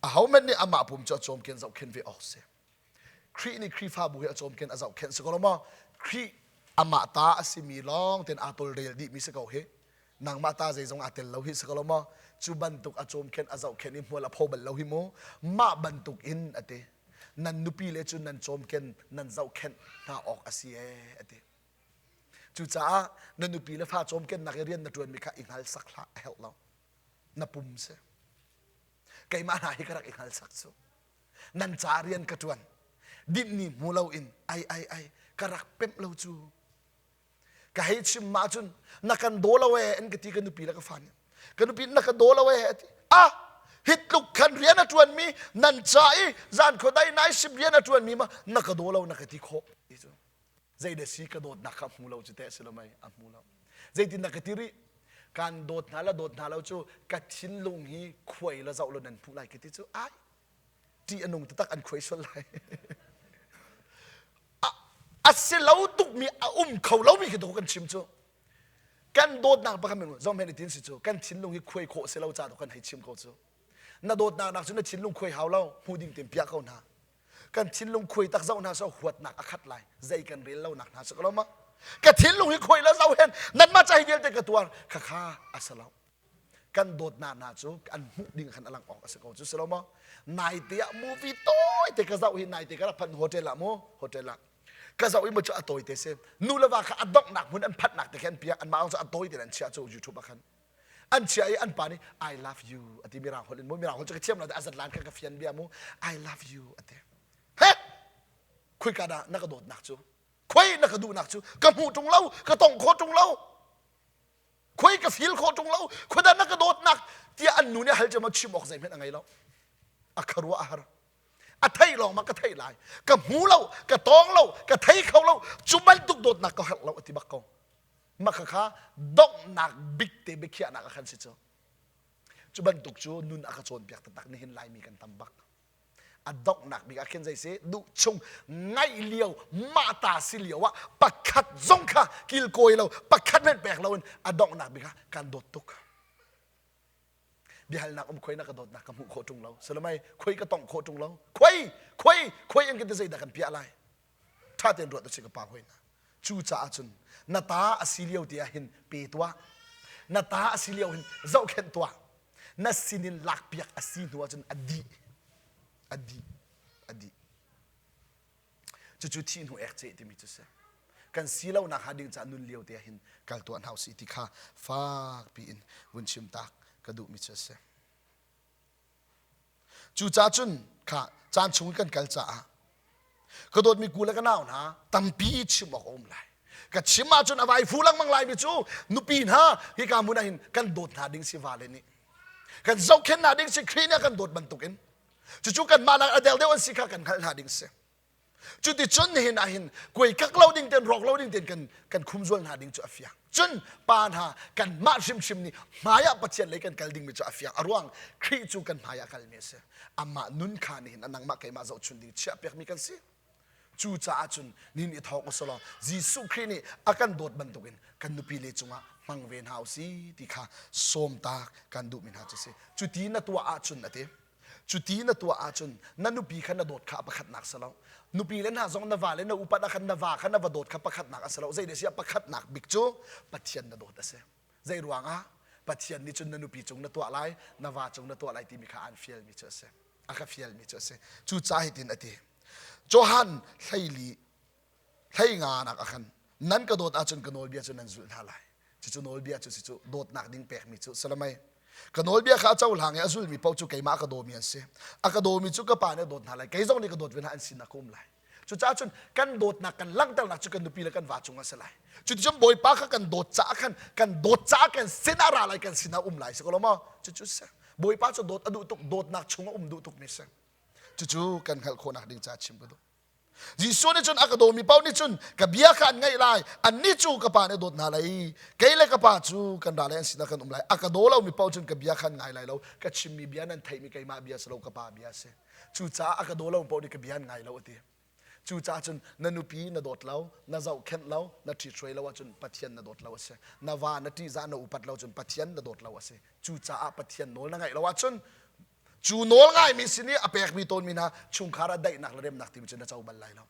ahohmanh nih amah pum cu a cawm ken zohkhenh ve awk si Khrih nih Khrihfabu hi a cawmken a zohkhenh si ko lo maw? Khrih amah ta a simi lawng tein aa tawlrel dihmi si ko hi. Nangmah ta zeizong aa tel lo hi si ko lo maw? Cu bantuk a cawmkhenh a zohkhenh i hmual a pho bal lo hi mu. Mah bantuk in a ti. Nan nupi le cu nan cawmken nan zohkhenh hna awk a si ee a ti. Cucaah na nupi le fa cawmkennak i rian na ṭuanmi kha i hngal sak hlah a herh lo. Na pum si. Keimah hna hi ka rak i hngal sak cu. Nan ca rian ka ṭuan. Dinh ni hmu loin ai ai ai ka rak pemh lo cu. Ka hei chim ma cun na kan daw lo ee an ka ti ka nupi le ka fa nih. Ka nupi na ka daw lo ee a ti. Ah hi tluk khan rian a ṭuanmi nan ca i zan khuadai nai sip rian a ṭuanmi ma na ka daw lo na ka ti khawh ti cu. Zei da si ka dawtnak kha hmu lo cu teh si lo mei a hmu lo. Zeitin na ka ti rih? Kan dawt hna la dawt hna lo cu ka thinlung hi khuai la zoh lo nan hmuh lai ka ti cu ai ṭih a nung taktak an khuai sual lai. A si lo tukmi a um kho lomi khi kan chim cu. Kan dawtnak pakhat men zong men tin si cu kan thinlung hi khuai khawh si lo ca kan hei chim ko cu. Na dawtnak nak cu na thinlung khuai hau lo hmu ding ten piah ko hna. Kan thinlung khuai tak zoh hna so huatnak a khat lai zei kan rel lo nak hna si ko lo ma. Ka thinlung hi khuai la zoh hen nanmah ca hi vialte ka tuar khakha a si lo. Kan dawtnak hna cu an hmuh ding khan a lang awk a si ko cu si lo maw? Naite ah movie tawi te ka zoh hi naite ka rak phanh hotel ah mu hotel ah ka zoh i mu cu a tawi te si nu le va kha a donghnak hmun an phanhnak te khi an piak anmah cu a tawi te an chiah cu YouTube ah khan an chiah i an pa nih I love you a ti mirang holh in mu mirang holh cu ka thiam lo a zat lan kha ka fian bia mu I love you a ti he khuika dah na ka dawtnak cu khoi na ka duhnak cu ka hmuh ṭung lo ka tong khawh ṭung lo khoi ka feel khawh ṭung lo khuadan na ka dawtnak tiah an nu nih hal cem chim awk zeihmanh a ngei lo a kharuah a har a thei lawng ma ka thei lai ka hmu lo ka tawng lo ka thei kho lo cu bantuk dawtnak ka herh lo a ti bak ko maka kha donghnak bik te biakhiahnak a khan si cu cu bantuk cu nun a ka cawnpiak taktak nihin laimi kan tam bak a donghnak bik ah khin zei si duh chung ngaih lio mah ta si lio ah pakhat zong kha kilkawi lo pakhat hmanh pek lo in a donghnak bik ah kan dawt tuk biahalnak um khoi na ka dawtnak ka hmuh khawh ṭung lo salamai khoi ka tongh khawh ṭung lo khoi khoi khoi in kan ti zeidah kan piah lai ṭha tein ruat usih ka pa hoi hna cu caah cun na ta a si lio te ah hin pe tuah na ta a si lio hin zohkhenh tuah na sinin lakpiak a si hnu ahcun a dih a dih a dih cucu thih hnu ek ceh timi cu si kan si lo nak hnga ding caah nun lio te ah hin kal tuah hna usih ti kha fak piin vun chim tak ka duhmi cu a si Cucaah cun kha caan chung i kan kal caah ka dawtmi ku le ka nau hna tampi chim awk a um lai. Ka chim ahcun a vai fu lengmang laimi cu nupi hna hika hmun ah hin kan dawt hna ding si vale nih. Kan zohkhenh hna ding si Khrih nih a kan dawt bantukin. Cucu kanmah nak a del deuh an si kha kan hngalh hna ding si. Cuticun nihin ah hin kuaikak lo ding ten rawk lo ding ten kan kan khumzual hna ding cu a fiang. Cun pa hna kanmah hrimhrim nih hmaiah Pathian lei kan kal dingmi cu a fiang. A ruang Khrih cu kan hmaiah kalmi a si. Amah nun kha nihin a nangmah keimah zohchun ding chiahpiakmi kan si. Cucaah cun nihin i thawk usulaw Jesuh Khrih nih a kan dawt bantukin kan nupi le cungah hmang ve hna usih ti kha sawmtak kan duhmi hna cu si. Cuti na tuah ahcun a ti. Cuti na tuah ahcun na nupi kha na dawt kha a pakhatnak si lo. Nupi le hna zong na va le na upat ah khan na va kha na va dawt kha pakhatnak a si lo. Zei si ah pakhatnak bik cu Pathian na dawt a si. Zei ruangah Pathian nih cun na nupi cung na tuah lai, na va cung na tuah lai timi kha aan fialmi cu a si. A ka fialmi cu a si. Cucaah hitin a ti. Johan hleili hlei nga nak ah khan nan ka dawt ahcun ka nawlbia cu nan zulh hna lai cucu nawlbia cu si cu dawtnak ding pekmi cu salamai ka nawlbia kha a cohlang i a zulmi paoh cu keimah a ka dawmi an si a ka dawmi cu ka pa nih a dawt hna lai kei zong nih ka dawt ve hna an sinak ka um lai cucaah cun kan dawtnak kan langhternak cu kan nupi le kan va cung a si lai cuticun bawipa kha kan dawt caah khan kan dawt caah kan sinah ra lai kan sinah um lai si ko lo maw cucu si bawipa cu dawt a duh tuk dawtnak chung a um duh tukmi si cucu kan hngalh khawhnak ding caah chim ka duh Jesuh nih cun a ka dawmi paoh nih cun ka bia kha an ngaih lai annih cu ka pa nih a dawt hna lai kei le ka pa cu kan ra lai an sinah kan um lai a ka daw lomi paoh cun ka bia kha an ngai lai lo ka chimmi bia nan theihmi keimah bia si lo ka pa bia a si cucaah a ka daw lomi paoh nih ka bia an ngai lo a ti cucaah cun na nupi na dawt lo na zohkhenh lo na ṭhithruai lo ahcun Pathian na dawt lo a si na va na ṭihzah na upat lo cun Pathian na dawt lo a si cucaah Pathian nawl na ngaih lo ahcun Cu nawl ngaimi sin i a pekmi tawnmi hna chungkhar ah daihnak le remnak timi cu na co bal lai lo.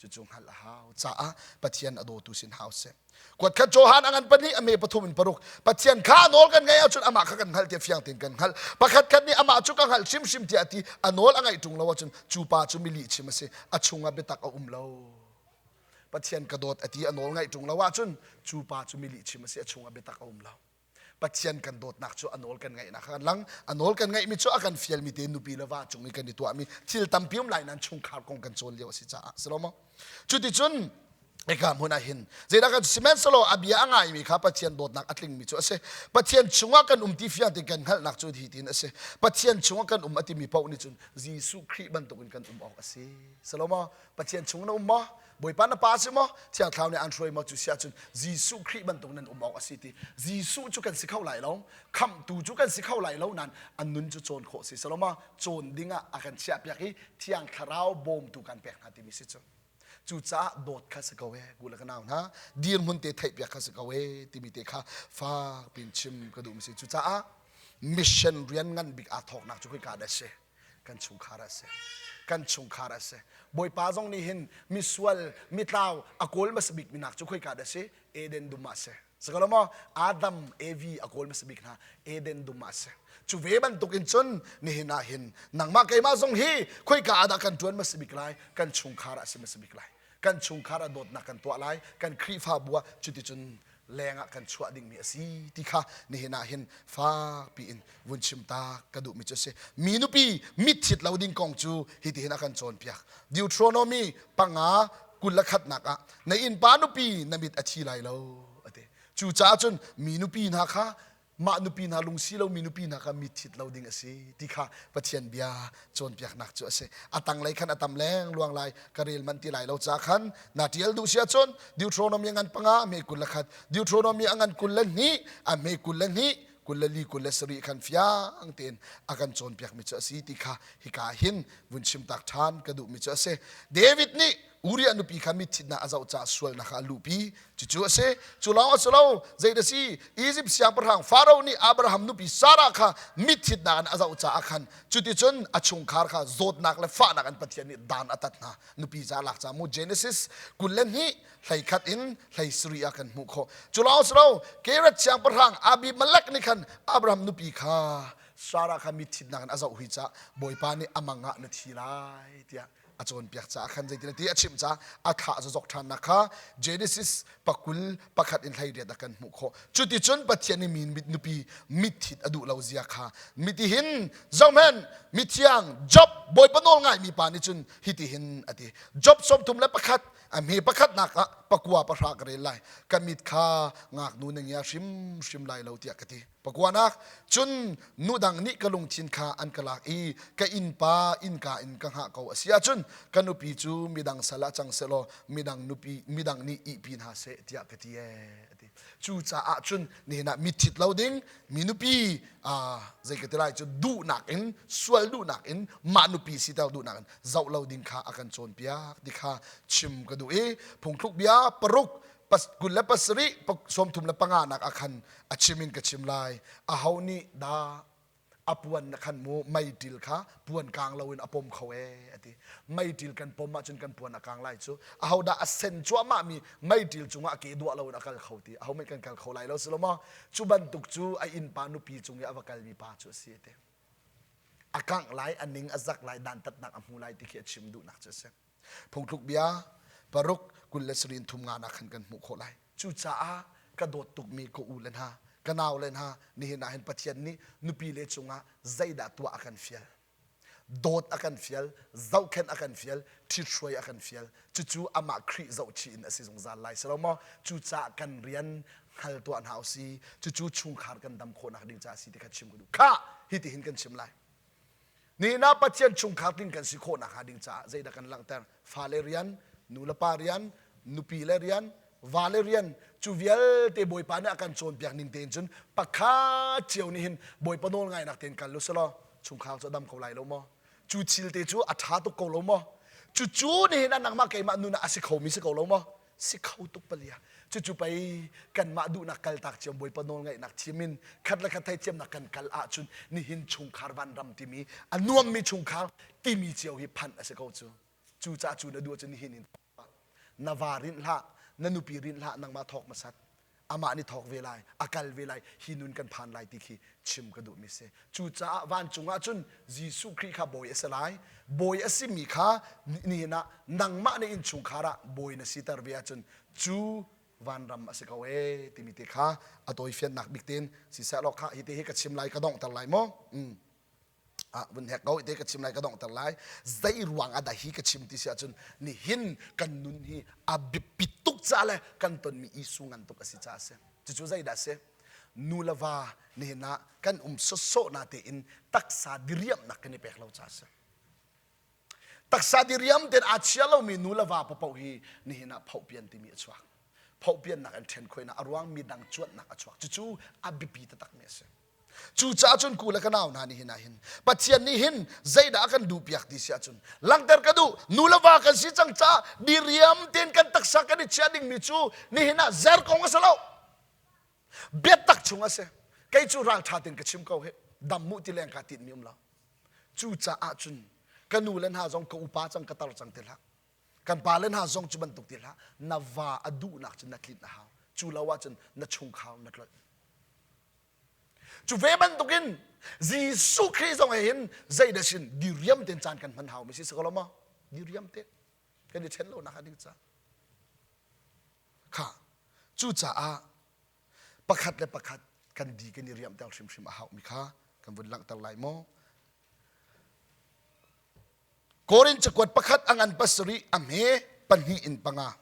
Cucu hngalh a hau caah Pathian a dawtu sin hau seh. Kuatkhat Johan a ngan pahnih a me pathum in paruk Pathian kha nawl kan ngaih ahcun amah kha kan hngalh tiah fiang tein kan hngalh. Pakhat khat nih amah cu ka hngalh hrimhrim tiah a ti a nawl a ngaih ṭung lo ahcun cu pa cu mi lihchim a si a chungah biatak a um lo. Pathian ka dawt a ti a nawl ngaih ṭung lo ahcun cu pa cu mi lihchim a si a chungah biatak a um lo. Pathian kan dawtnak cu a nawl kan ngaihnak kha kan lang. A nawl kan ngaihmi cu a kan fialmi te nupi le va cung i kan i tuahmi thil tampi um lai nain chungkhar kong kan cawn lio a si caah si lo maw? Cuticun hika hmun ah hin zeidah kan sihmanhsehlaw a bia a ngaimi kha Pathian dawtnak a tlingmi cu a si. Pathian chungah kan um ti fiang tein kan hngalhnak cu hi tin a si. Pathian chungah kan um a timi paoh nih cun Jesuh Khrih bantukin kan um awk a si. Si lo maw? Pathian chung na um maw? Bawipa na pa si maw? Thiang Thlarau nih aan hruai maw? Cu si ahcun Jesuh Khrih bantuk nan um awk a si ti. Jesuh cu kan si kho lai lo. Khamhtu cu kan si kho lai lo nain an nun cu cawn khawh si. Si lo maw? Cawn ding ah a kan chiahpiak i Thiang Thlarau bawmtu kan pek hna timi si cu. Cucaah dawt kha si ko ee, ku le ka nau hna, dirhmun te theihpiak kha si ko ee timi te kha fak piin chim ka duhmi si. Cucaah mission rian ngan bik aa thawknak cu khika dah a si? Kan chungkhar ah a si. Kan chungkhar ah a si. Bawipa zong nih hin misual, mitlau a kawl hmasa bik minak cu khoika dah a si? Eden dum ah a si. Sakalo maw? Adam, Evi a kawl hmasa bik hna Eden dum ah a si. Cu ve bantuk in cun nihin ah hin nangmah keimah zong hi khoika ah dah kan ṭuan hmasa bik lai? Kan chungkhar ah a si hmasa bik lai. Kan chungkhar ah dawtnak kan tuah lai. Kan Khrihfabu ah cuticun leng ah kan chuah dingmi a si ti kha nihin ah hin fakpi in vun chim ta ka duhmi cu a si. Mi nupi mitthit lo ding kong cu hitihin a kan cawnpiak. Deuteronomy panga 21nak ah na innpa nupi na mit a thi lai lo a ti. Cucaah cun mi nupi hna kha mah nupi hna lungsi lo mi nupi hna kha mitthit lo ding a si ti kha Pathian bia cawnpiaknak cu a si. A tanglei khan a tam leng luang lai ka rel manh ti lai lo ca khan na ṭial duh si ahcun Deuteronomy a ngan panga a hme 21 Deuteronomy a ngan 22 a hme 22 24 27 khan fiang tein a kan cawnpiakmi cu a si ti kha hika hin vun chimtak ṭhan ka duhmi cu a si. David nih Uriah nupi kha mitthitnak a zoh caah sualnak kha a luhpi. Cucu a si. Cu lawng a si lo. Zei a si? Izipt siangpahrang Faro nih Abraham nupi Sarah kha mitthitnak in a zoh caah khan cuticun a chungkhar kha zawtnak le fahnak in Pathian nih dan a tat hna. Nupi ca lak ca mu Genesis 22 hleikhat in 17 ah kan hmuh khawh. Cu lawng a si lo. Kerat siangpahrang Abimelech nih khan Abraham nupi kha Sarah kha mitthitnak in a zoh hui caah Bawipa nih a mang ah na thi lai tiah a cawnpiak caah khan zeitin a ti a chimh caah a thlah zozok ṭhannak kha Genesis pakul pakhat in 18 ah kan hmuh khawh. Cuticun Pathian nih mi nupi mitthit a duh lo zia kha mitihin zohhmanh mithiang Job Bawipa nawl ngaimi pa nih cun hitihin a ti. Job 31 a hme pakhatnak ah pakua pahra ka rel lai. Ka mit kha ngaknu na ngia hrimhrim lai lo tiah ka ti. Pakuanak, cun nu dang nih ka lungthin kha an ka lak i ka innpa innka in ka hngah ko a si ahcun ka nupi cu midang sal ah cang sehlaw midang nupi midang nih ihpi hna seh tiah ka ti ee a ti. Cucaah cun nihin ah mitthit lo ding mi nupi zei ka ti lai cu duhnak in sual duhnak in mah nupi siter duhnak in zoh lo ding kha a kan cawnpiak ti kha chim ka duh i phungthluk bia paruk 27 35 nak ah khan a chim in ka chim lai aho nih dah a puan na khan mu meiṭil kha puan kang loin a pom kho ee a ti meiṭil kan pom ahcun kan puan a kang lai cu aho dah a sen cuahmah mi meiṭil cungah a ke duah loin a kal kho ti aho mei kan kal kho lai lo si lo maw cu bantuk cu a innpa nupi cung i a va kalmi pa cu a si a ti a kangh lai a ning a zak lai dantatnak a hmu lai ti khi a chim duhnak cu a si Phungthluk bia paruk 27 in thum nga nak khan kan hmuh khawh lai. Cucaah ka dawt tukmi ka u le hna, ka nau le hna, nihin ah hin Pathian nih nupi le cungah zeidah tuah a kan fial. Dawt a kan fial, zohkhenh a kan fial, ṭhithruai a kan fial. Cucu amah Khrih zohchih in a si zungzal lai si lo maw? Cucaah kan rian hngal tuah hna usih. Cucu chungkhar kan dam khawhnak ding caah a si ti kha chim ka duh. Khah! Hitihin kan chim lai. Nihin ah Pathian chungkhar tling kan si khawh nakhnga ding caah zeidah kan langhter? Fale rian, nu le pa rian, nupi le rian, vale rian, cu vialte Bawipa nih a kan cawnpiak ning tein cun pakhat cio nih hin Bawipa nawl ngainak tein kal u selaw chungkhar cu a dam ko lai lo maw? Cu thil te cu a ṭha tuk ko lo maw? Cucu nihin ah nangmah keimah nun ah a si khomi si ko lo maw? Si kho tuk palia. Cucu pei kanmah duhnak kaltak cio Bawipa nawlngaihnak thim in khat le khat theithiamnak kan kal ahcun nihin chungkhar vanram timi a nuammi chungkhar timi cio hi phanh a si ko cu. Cucaah cu na duh ahcun nihin in na va rinh hlah, na nupi rinh hlah, nangmah thawk hmasat. Amah nih thawk ve lai, a kal ve lai, hi nun kan phan lai ti khi chim ka duhmi si. Cucaah vancung ah cun Jesuh Khrih kha bawi a si lai. Bawi a simi kha nihin ah nangmah na innchungkhar ah bawi na siter ve ahcun cu vanram a si ko ee timi te kha a tawifiannak bik tein siseh law kha hi te hi ka chim lai ka donghter lai maw? Mm. Ah, vun hek ko te ka chim lai ka donghter lai zei ruang ah dah hi ka chim ti si ahcun nihin kan nun hi a biapit tuk ca le kan tonmi isu ngan tuk a si ca a si cucu zeidah a si nu le va nihin ah kan um sawsawh na tein taksa diriamnak kan i pek lo ca a si taksa diriam tein aa chia lomi nu le va paoh hi nihin ah phohpian timi a chuak phohpiannak an ṭhen khoinak a ruang mi dang cuanhnak a chuak cucu a biapi taktakmi a si Cucaah cun ku le ka nau hna nih hin ah hin Pathian nih hin zeidah a kan duhpiak ti si ahcun langhter ka duh nu le va kan si cang caah diriam tein kan taksa kan i chiah dingmi cu nihin ah zer kong a si lo biatak chung a si kei cu ralṭha tein ka chim ko hi dam mu ti leng kaa tinhmi um lo cucaah cun ka nu le hna zong ka upa cang ka tar cang ti hlah kan pa le hna zong cu bantuk ti hlah na va a duhnak cu na tlinh a hau cu lo ahcun na chungkhar na tlolh Cu ve bantukin Jesuh Khrih zong he hin zeidah sin diriam tein caan kan hman hau mi si si ko lo maw? Diriam te kan i ṭhen lo nak ding ca. Kha cucaah pakhat le pakhat kan di kan i riamter hrimhrim a hau mi kha kan vun langhter lai maw? Korin cakuat pakhat a ngan pasarih a hme pahnih in panga.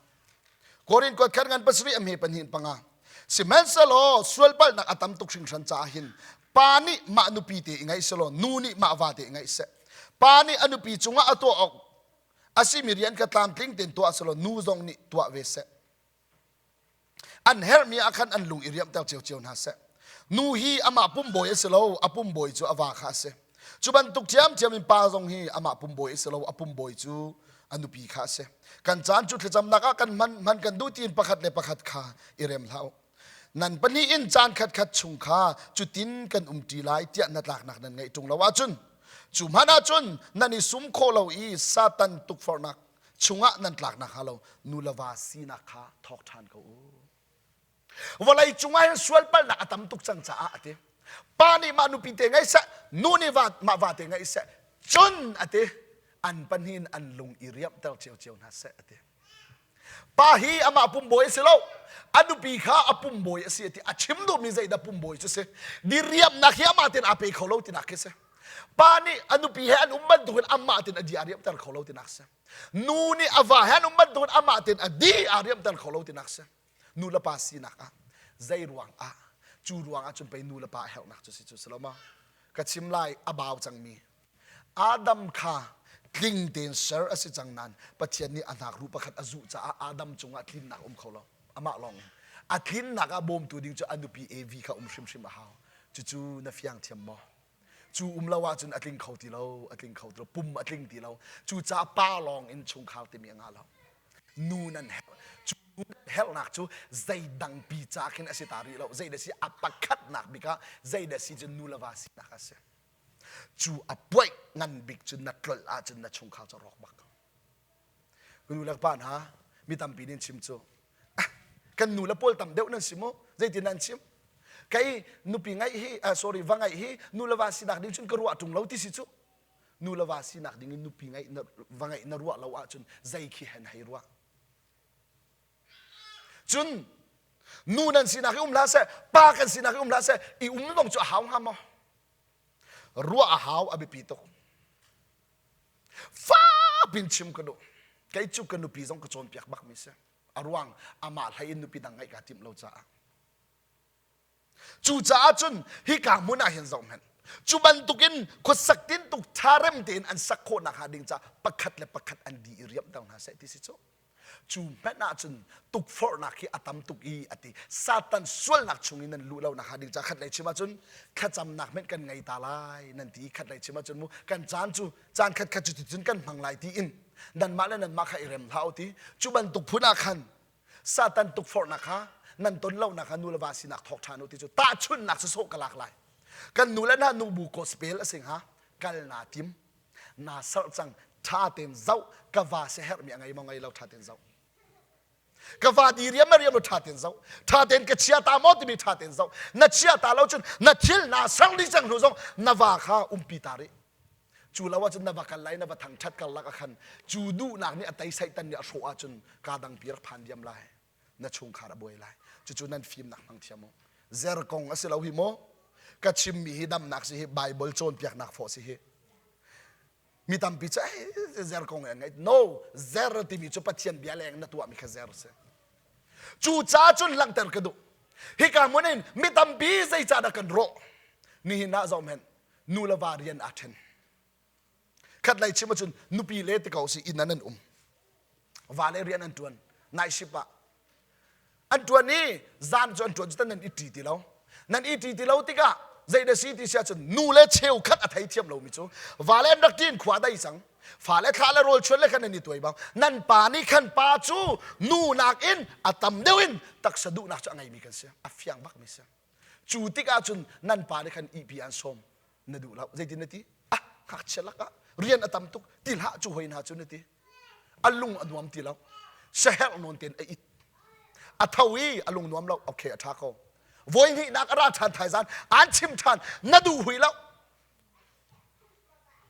Korin kuat khat ngan pasarih a hme pahnih in panga. Sihmanhsehlaw sualpalhnak a tam tuk hringhran caah hin pa nih mah nupi te i ngaih selaw nu nih mah va te i ngaih seh. Pa nih a nupi cungah a tuah awk a simi rian kha tlamtling tein tuah selaw nu zong nih tuah ve seh. An herhmi ah khan an lung i riamhter ciocio hna seh. Nu hi amah pumbawi a si lo, a pumbawi cu a va kha a si. Cu bantuk ṭhiamṭhiam in pa zong hi amah pumbawi a si lo, a pumbawi cu a nupi kha a si. Kan caan cu thlacamnak ah kan hman, hman kan duh tiin pakhat le pakhat kha i rem hlah u. Nan pahnih in caan khatkhat chung kha cutin kan umṭi lai tiah hnatlaknak nan ngeih ṭung lo ahcun, cu hmanh ahcun nan i sum khawh lo i Satan tukforhnak chungah nan tlak nakhnga lo nu le va sinak kha thawk ṭhan ko u. Vawlei cungah hin sualpalhnak a tam tuk cang caah a ti. Pa nih mah nupi te ngei seh, nu nih va, mah va te ngei seh. Cun a ti, an pahnih in an lung i riamhter ciocio hna seh a ti. Pa hi amah pumbawi a si lo, a nupi kha a pumbawi a si a ti. A chim duhmi zeidah pumbawi cu si. Diriamnak hi amah tein aa pe kho lo tinak khi si. Pa nih a nupi he an um bantukin amah tein a di aa riamhter kho lo tinak si. Nu nih a va he an um bantukin amah tein a di aa riamhter kho lo tinak si. Nu le pa sinak ah zei ruang ah cu ruang ah cun pei nu le pa a herhnak cu si cu si lo ma? Ka chim lai a bau cangmi Adam kha tling tein ser a si cang nain Pathian nih a hnakruh pakhat a zuh caah Adam cungah tlinnak um kho lo. Amah lawng in. A tlinnak ah bawmtu ding cu a nupi Evi kha um hrimhrim a hau. Cucu na fiang thiam maw? Cu um lo ahcun a tling kho ti lo, a tling kho ti lo, pum a tling ti lo. Cucaah pa lawng in chungkhar timi a ngah lo. Nu nan herh. Cu nu nan herhnak cu zeidang pi ca khin a si ta rih lo. Zeidah si a pakhatnak bik ah zeidah si cu nu le va sinak a si. Cu a puaih ngan bik cu na tlolh ahcun na chungkhar cu rawk bak. Ka nu le ka pa hna, mi tampi nih an chim cu kan nu le pawl tam deuh nan si mu zeitin nan chim kei nupi ngaih hi uh, sorry va ngaih hi nu le va sinak ding cun ka ruah ṭung lo ti si cu nu le va sinak ding in nupi ngaih na va ngaih na ruah lo ahcun zei khi hen hei ruah cun nu nan sinak i um hlah seh pa kan sinak i um hlah seh i um zong cu a hau hnga maw ruah a hau a biapi tuk Fapin chim ka duh. Kei cu ka nupi zong ka cawnpiak bakmi si. A ruang amah hlei in nupi dang ngeih kaa timh lo caah. Cucaah cun hika hmun ah hin zoh hmanh. Cu bantukin khuasak tintuk ṭha rem tein an sak khawh nakhnga ding caah pakhat le pakhat an di i riamhter hna seh ti si cu. Cu hmanh ahcun tukforhnak hi a tam tuk i a ti. Satan sualnak chung in nan luh lo nakhnga ding caah khatlei chim ahcun thlacamnak hmanh kan ngei ta lai nan ti i khatlei chim ahcun mu kan caan cu caan khatkhat cu ticun kan hmang lai ti in nanmah le nanmah kha i rem hlah u ti. Cu bantuk phun ah khan Satan tukforhnak kha nan ton lo nak kha nu le va sinak thawk ṭhan u ti cu tahchunhnak sawsawh ka lak lai. Kan nu le hna nubu gospel a si hnga kal naa tim naa serh cang ṭha tein zoh ka va siaherhmi a ngei maw ngei lo ṭha tein zoh. Ka va di riam riam lo ṭha tein zoh. Ṭha tein ka chia ta maw timi ṭha tein zoh. Na chia ta lo cun na thil naa sang dih cang hnu zong na va kha umpi ta rih. Cu lo ahcun na va kal lai na va thangṭhat karlak ah khan cu duhnak nih a tei Satan nih a hrawh ahcun kaa dangpi rak phan diam lai. Na chungkhar a buai lai. Cucu nan fimnak hmang thiam u. Zer kong a si lo hi maw? Ka chimmi hi damnak si hi Bible cawnpiaknak fawh si hi. Mi tampi cu zer kong an ngaih. No, zer timi cu Pathian bia leng na tuahmi kha zer si. Cu ca cun langhter ka duh. Hika hmun in mi tampi zeicahdah kan rawh? Nihin ah zoh hen nu le va rian aa ṭhen. Khat lei chim ahcun nupi le ti ko si inn ah nan um. Va le rian an ṭuan. Night shift ah an ṭuan i zan cu an ṭuan cu nan i ṭi ti lo nan i ṭi ti lo tikah zei na si ti si ahcun nu le cheukhat a theithiam lomi cu va le an rak ṭin khua dai cang fa le thla le rawl chuan le khan nan i tuai bang nan pa nih khan pa cu nu nakin a tam deuh in taksa duhnak cu a ngeimi kan si a fiang bakmi si Cu tikah cun nan pa nih khan ihpi an sawm na duh lo. Zeitin na ti? Ah, ngakchia lakah rian a tam tuk ti hlah cu hoi hna cu na ti. A lung a nuam ti lo. Saherh nawn tein a it. A tho i a lung nuam lo. Okay, a ṭha ko. Voi hnihnak a ra ṭhan thaizan an chim ṭhan na duh hui lo.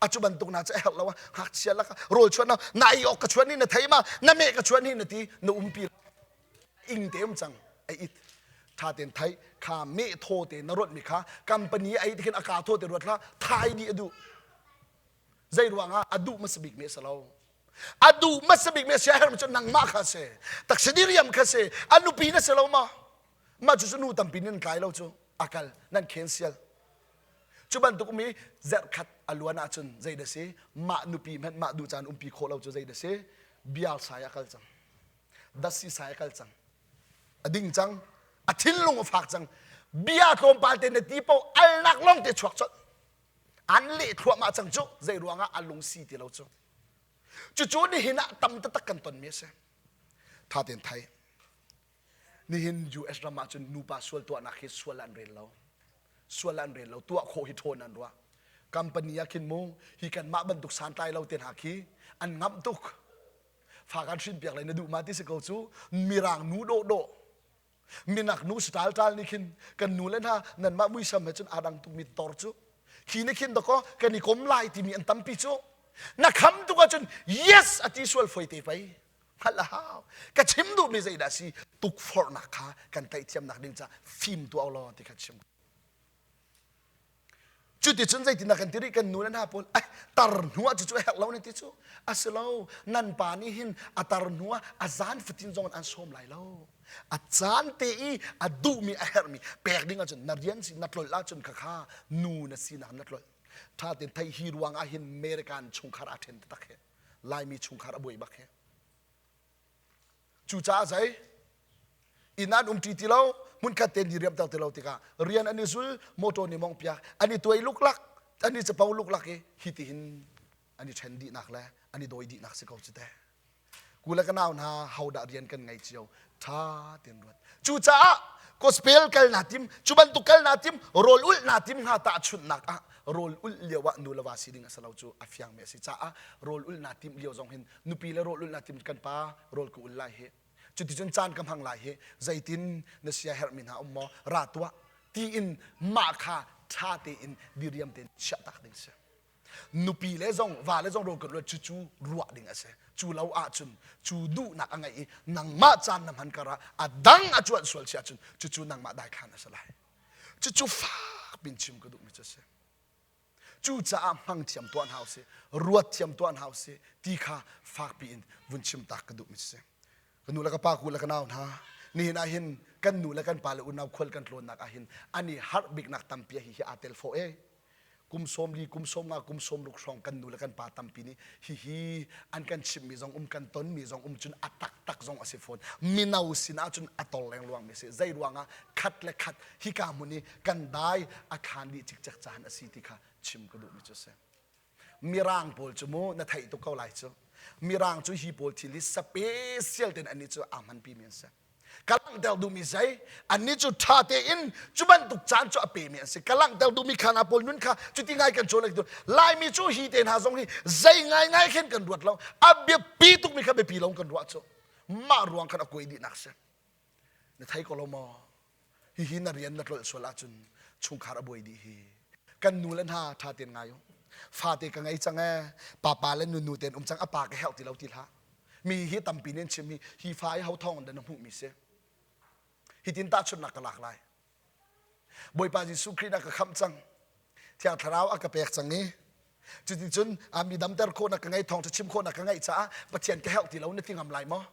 A cu bantuk na cu a herh lo ah ngakchia lakah rawl chuan na ei awk ka chuan hi na thei ma na meh ka chuan hi na ti na umpi ing te um cang a it tha ten thai kha me thaw te na ruat mi kha company ai tikhin a ka thaw te ruat la thai di a duh zei ruangah a duh hmasa bik mi a si lo a duh hmasa bik mi a si a herh mi cu nangmah kha si taksa diriam kha si a nupi na si lo ma mah cu cu nu tampi nan tlai lo cu a kal nan khen sial cu bantuk mi zerh khat a luan ahcun zei da si mah nupi hmanh mah duh caan umpi khawh lo cu zei da si biar sai a kal cang dasi sai a kal cang a ding cang a thinlung a fak cang bia tlawmpal te na ti po alnak long te chuak chot an leh thluahmah cang cu zei ruangah a lung si ti lo cu cucu nihin ah tam taktak kan ton mi a si tha ten thai nihin US ram ah cun nupa sual tuahnak hi sual an rel lo sual an rel lo tuah khawh hi ṭhawn an ruah company ah khin mu hi kan mah bantuk santlai lo te hna khi an ngamh tuk fa kan hrin piak lai na duh ma ti si ko cu mirang nu dawh dawh minak nu style tal nih khin kan nu le hna nanmah muisam he cun aa dang tukmi tor cu khi nih khin dakaw kan i kom lai timi an tampi cu na kham tuk ahcun yes a ti sual foi te pei hngalh a hau ka chim duhmi zeidah si tukforhnak kha kan teihthiamnak ding ca fim tuah law ti kha chim Cuticun zeitindah kan ti rih kan nu le hna pawl ai tar hnu ah cucu a herh lo na ti cu a si lo nan pa nih hin a tar hnu ah a zan fatin zong an sawm lai lo a caan te i a duhmi a herhmi pek ding ahcun na rian si na tlolh ahcun khakha nu na sinak na tlolh tha ten thei hi ruang ah hin American chungkhar aa then taktak he Laimi chungkhar a buai bak he Cucaah zei inn an umṭi ti lo hmunkhat tein diriamter ti lo tikah rian an i zul motor nih mong piak an i tuai luklak an i capo luklak i hi tihin an i ṭhen dihnak le an i dawi dihnak si ko cu teh ku le ka nau hna hodah rian kan ngei cio ṭha tein ruat cucaah gospel kal na tim cu bantuk kal na tim rawl ulh na tim hnga tahchunhnak ah rawl ulh lio ah nu le va si ding a si lo cu a fiang mi a si caah rawl ulh na tim lio zong hin nupi le rawl ulh na tim kan pa rawl ka ul lai hi cuticun caan ka hmang lai hi zeitin na sia herhmi hna um maw ra tuah tiin mah kha ṭha tein diriam tein chiah tak ding si nupi le zong va le zong rawl ka ruat cucu ruah ding a si cu lo ahcun cu duhnak a ngeih i nangmah caan na hman kar ah a dang a cuanh sual si ahcun cucu nangmah daithlan a si lai cucu fak pin chim ka duhmi cu a si Cucaah hmang thiam tuah hna usih, ruat thiam tuah hna usih ti kha fakpi in vun chim tak ka duhmi si. Ka nu le ka pa ku le ka nau hna, nihin ah hin kan nu le kan pa le unau khual kan tlawnnak ah hin an i harh biknak tampi hi hi aa tel fawh e. Kum 40, kum 50, kum 60 hrawng kan nu le kan pa tampi nih hihi an kan chimhmi zong um kan tonmi zong um cun a taktak zong a si fawn. Mino sin ahcun a tor lengluang mi si. Zei ruangah khat le khat hika hmun i kan dai a khaan dih cikcek caan a si ti kha chim ka duhmi cu a si. Mirang pawl cu mu na theih tuk ko lai cu. Mirang cu hi pawl thil hi special ten annih cu aa hmanpi mi an si. Ka langhter duhmi zei annih cu ṭha tein cu bantuk caan cu a pemi an si. Ka langhter duhmi kha hna pawl nun kha cuti ngai kan cawn Laimi cu hi te hna zong hi zei ngaingai khin kan ruat lo. A biapi tukmi kha biapi lo kan ruah cu. Mah ruang khan a kuai dihnak si. Na thei ko lo maw? Hihi na rian na tlolh sual ahcun chungkhar a buai dih hi. Kan nu le hna ṭha tein ngai u. Fate ka ngei cang ee, papa le nunu tein um cang, a pa ka herh ti lo ti hlah. Mi hi tampi nih an chim hi, hi fa hi ho thawng in dah na hmuhmi si? Hitin tahchunhnak ka lak lai. Bawipa Jesuh Khrih na ka khamh cang. Thiang Thlarau a ka pek cang i cuticun mi damter khawhnak ka ngei thawngṭha chim khawhnak ka ngeih caah Pathian ka herh ti lo na ti ngam lai maw?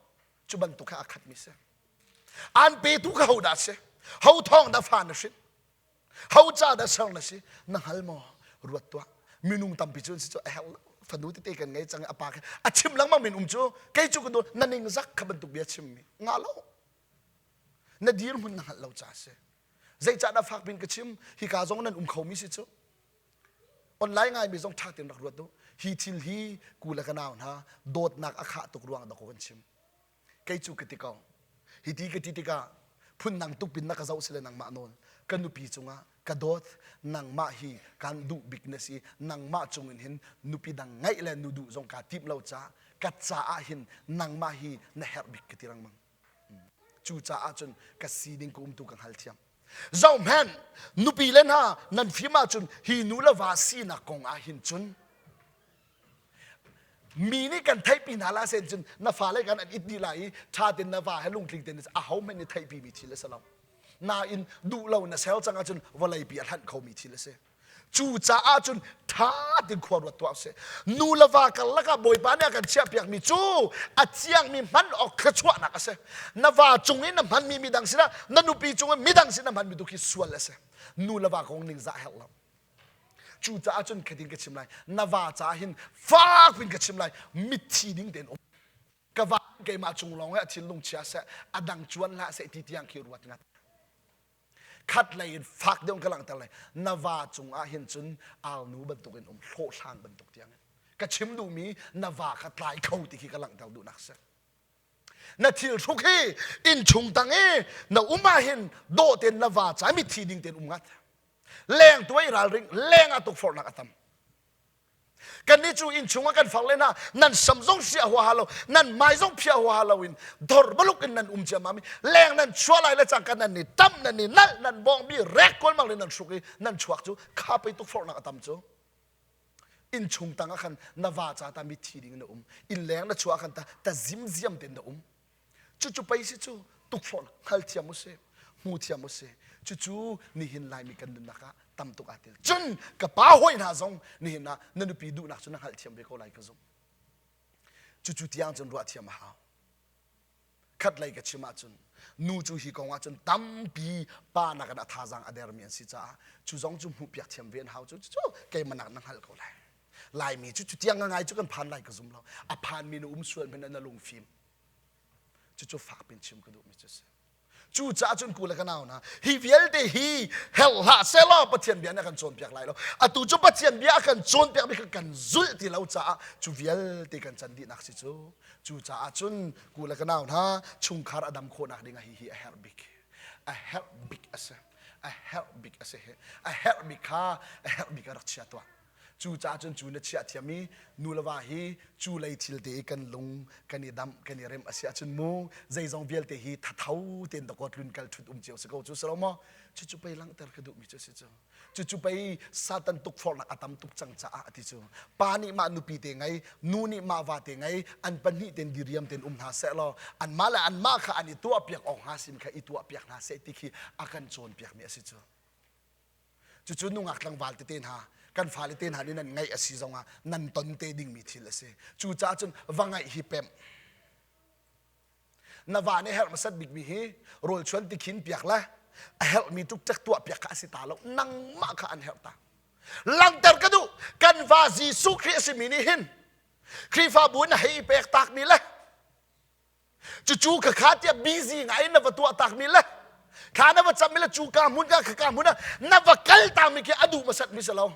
Cu bantuk he aa khatmi si. An petu kha ho dah si? Ho thawng dah fa na hrin? Ho ca dah ser na si? Na hngal maw? Ruat tuah. Minung tampi cu an si cu a herh lo. Fanu tete kan ngei cang i a pa kha a chim lengmang men um cu kei cu ka duh na ningzak kha bantuk bia chimmi nga lo. Na dirhmun na hngalh lo ca si. Zeicah dah fak bin ka chim? Hika zong nan um khomi si cu. Online ngaimi zong ṭha tein rak ruat u. Hi thil hi ku le ka nau hna dawtnak a khah tuk ruang dah kan chim. Kei cu ka ti ko. Hi ti ka ti tikah phundang tuk pin na ka zoh sile nangmah nawl ka nupi cungah ka dawt nangmah hi kan duh bik na si nangmah cungin hin nupi dang ngeih le nu duh zong kaa tim lo ca ka caah hin nangmah hi na herh bik ka ti lengmang. Cucaah cun ka sining ka umtu ka hngalthiam. Zohhmanh, nupi le hna nan fim ahcun hi nu le va sinak kong ah hin cun mi nih kan theihpi hna la sen cun na fale kan an it dih lai i ṭha tein na va he lungtling tein aho hmanh nih theihpi mi thil a si lo. Nain duh lo na sel cang ahcun vawleipi a hlanh khomi thil a si. Cucaah cun ṭha tein khua ruat tuah usih. Nu le va karlak ah Bawipa nih a kan chiahpiakmi cu a thiangmi hman awk thluachuahnak a si. Na va cung i na hmanmi midang sinah na nupi cung i midang sin na hmanmi tu khi sual a si. Nu le va kong ningzah herh lo. Cucaah cun khatin ka chim lai. Na va caah hin fak pin ka chim lai. Mitthi ding tein um. Ka va keimah cung lawng i a thinlung chia seh, a dang cuan hlah seh ti tiang khi ruat ngat. Khat lei in fak deuh ka langhter lai. Na va cungah hin cun arnu bantuk in um hlawhhlang bantuk tiang in. Ka chim duhmi na va kha tlai kho ti khi ka langhter duhnak si. Na thil hruk hi inn chung tang i na um ah hin dawh tein na va ca mithi ding tein um ngat. Leng tu i ralring leng ah tukforhnak a tam. Kannih cu inn chungah kan far le hna nan sam zong sia huaha lo nan mai zong phia huaha lo in dor baluk in nan um ciammam i leng nan chuah lai le cangka nan ni tam nan ni nalh nan bawng bi rek kualmang le nan hruk i nan chuak cu kha pei tukforhnak a tam cu inn chung tang ah khan na va ca ta mithi ding na um inn leng na chuah khan ta ta zimziam tein na um Cucu pei si cu tukforh hngalthiam u si, hmu thiam u si. Cucu nihin Laimi kan nunnak ah tam tuk aa tel. Cun ka pa hawi hna zong nihin ah na nupi duhnak cu na hngalhthiam ve ko lai ka zumh. Cucu tiang cun ruah thiam a hau. Khat lei ka chim ahcun nu cu hi kong ahcun tampi pa nakin a thazaang a dermi an si caah cu zong cu hmuhpiak thiam ve an hau cu cu keimah nak na hngalh ko lai. Laimi cu cu tiang ngai cu kan phan lai ka zum lo. A phanmi na um sual hmanh na lungfim. Cucu fak pin chim ka duhmi cu si. Cucaah cun ku le ka nau hna, hi vialte hi herh hlah sehlaw Pathian bia nih a kan cawnpiak lai lo. Atu cu Pathian bia a kan cawnpiakmi kha kan zulh ti lo caah cu vialte kan can dihnak si cu. Cucaah cun ku le ka nau hna, chungkhar a dam khawhnak dingah hihi a herh bik. A herh bik a si. A herh bik a si. A herh bik kha a herh bik ah rak chia tuah. Cucaah cun cu na chiah thiam i nu le va hi cu lei thil te i kan lung kan i damh kan i remh a si ahcun mu zeizong vialte hi thatho tein dakaw tlun kal ṭhut um cio si ko cu si lo maw? Cucu pei langhter ka duhmi cu si cu. Cucu pei Satan tukforhnak a tam tuk cang caah a ti cu. Pa nih mah nupi te ngei, nu nih mah va te ngei, an pahnih tein diriam tein um hna seh law anmah le anmah kha an i tuahpiak awk hnga sin kha i tuahpiak hna seh ti khi a kan cawnpiakmi a si cu. Cucu nungak tlangval tete hna kan fale te hna nih nan ngaih a si zongah nan ton te dingmi thil a si. Cucaah cun va ngaih hi pemh. Na va nih herh hmasat bikmi hi rawl chuan tikhin piak le a herhmi tuk tuah piak kha a si ta lo. Nangmah kha an herh ta. Langhter ka duh kan va Jesuh Khrih a simi nih hin Khrihfabu in a hei pek takmi le Cucu ka kha tiah busy ngai in na va tuah takmi le thla na va cammi le cu ka hmun ka ka hmun ah na va kal takmi khi a duh hmasat mi si lo.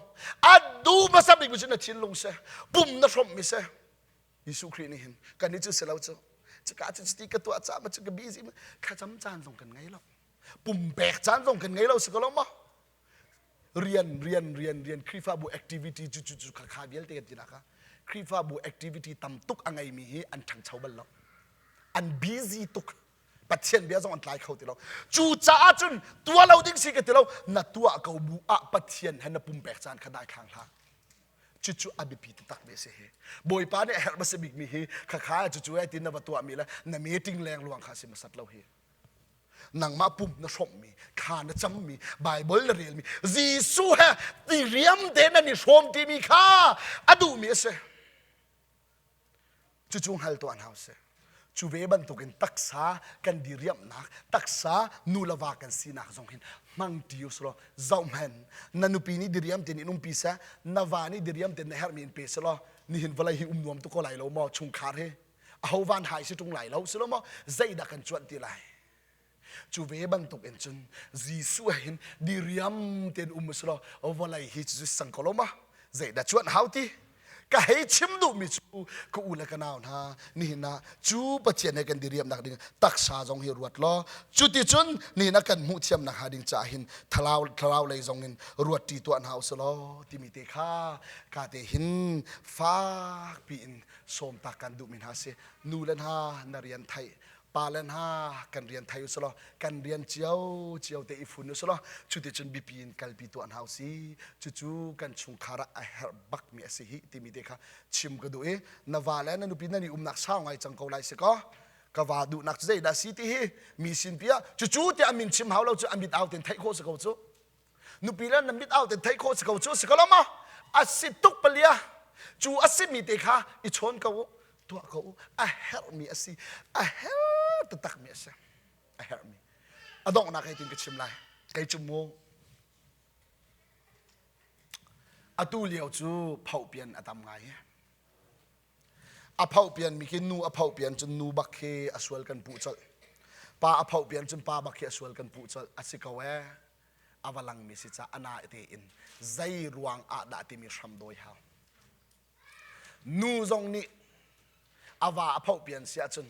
A duh hmasa bik mi cu na thinlung si, pum na hrawmh mi si. Jesuh Khrih nih hin kan nih cu si lo cu. Cuka cu cuti ka tuah caah ma cu ka busy thlacam caan zong kan ngei lo. Pumpek caan zong kan ngei lo si ko lo maw? Rian rian rian rian Khrihfabu activity cu cu cu kha kha vialte kan tinak ah Khrihfabu activity tam tuk a ngeimi hi an ṭhangcho bal lo. An busy tuk. Pathian bia zong an tlai kho ti lo. Cu caah cun tuah lo ding si ka ti lo. Na tuah ko bu ah Pathian he na pumpek caan kha dai thlang hlah. Cucu a biapi taktak mi a si hi. Bawipa nih a herh hmasa bikmi hi khakha cucu ai tin na va tuahmi le na meeting lengluang kha si hmasat lo hi. Nangmah pum na hrawmhmi, thla na cammi, Bible na relmi, Jesuh he tiriam te nan i hrawm timi kha a duhmi a si. Cucu hngal tuah hna usih. Cu ve bantukin taksa kan diriamhnak, taksa nu le va kan sinak zong hin hmang ṭi usih law zohhmanh na nupi nih diriam tein in umpi seh, na va nih diriam tein na herhmi in pe seh law nihin vawlei hi um nuam tuk ko lai lo maw chungkhar hi aho van hai si ṭung lai lo si lo maw zeidah kan cuanh ti lai Cu ve bantuk in cun Jesuh he hin diriam tein um usih law vawlei hi cu sang ko lo ma zeidah cuanh hau ti ka hei chim duhmi cu ka u le ka nau hna nihin ah cu Pathian he kan diriamnak ding taksa zong hi ruat law cuticun nihin ah kan hmuh thiamnak hnga ding caah hin thlarau thlarau lei zong in ruat ṭi tuah hna usih law timi te kha ka te hin fak piin sawm tak kan duhmi hna si nu le hna na rian theih pale hna kan rian thei usih law kan rian cio cio te i fun usih law cuticun biapi in kalpi tuah hna usih cucu kan chungkhar ah a herh bakmi a si hi timi te kha chim ka duh i na va le na nupi nan i umnak sau ngai cang ko lai si kaw ka va duhnak cu zeidah si ti hi mi sin pi ah cucu tiah a min chim hau lo cu a mit au ten theih khawh si ko cu nupi le na mit au te theih khawh si ko cu si ko lo maw a si tuk palia cu a simi te kha i chawn ko u tuah ko u a herhmi a si a her taktakmi a si a herhmi a donghnak hei tin ka chim lai kei cu mu atu lio cu phohpian a tam ngai A phohpian mi khi nu a phohpian cun nu bak khi a sual kan puh colh. Pa a phohpian cun pa bak khi a sual kan puh colh. A si ko ee. A va langmi si ca ana tein zei ruang ah dah timi hram dawi hau. Nu zong nih a va a phohpian si ahcun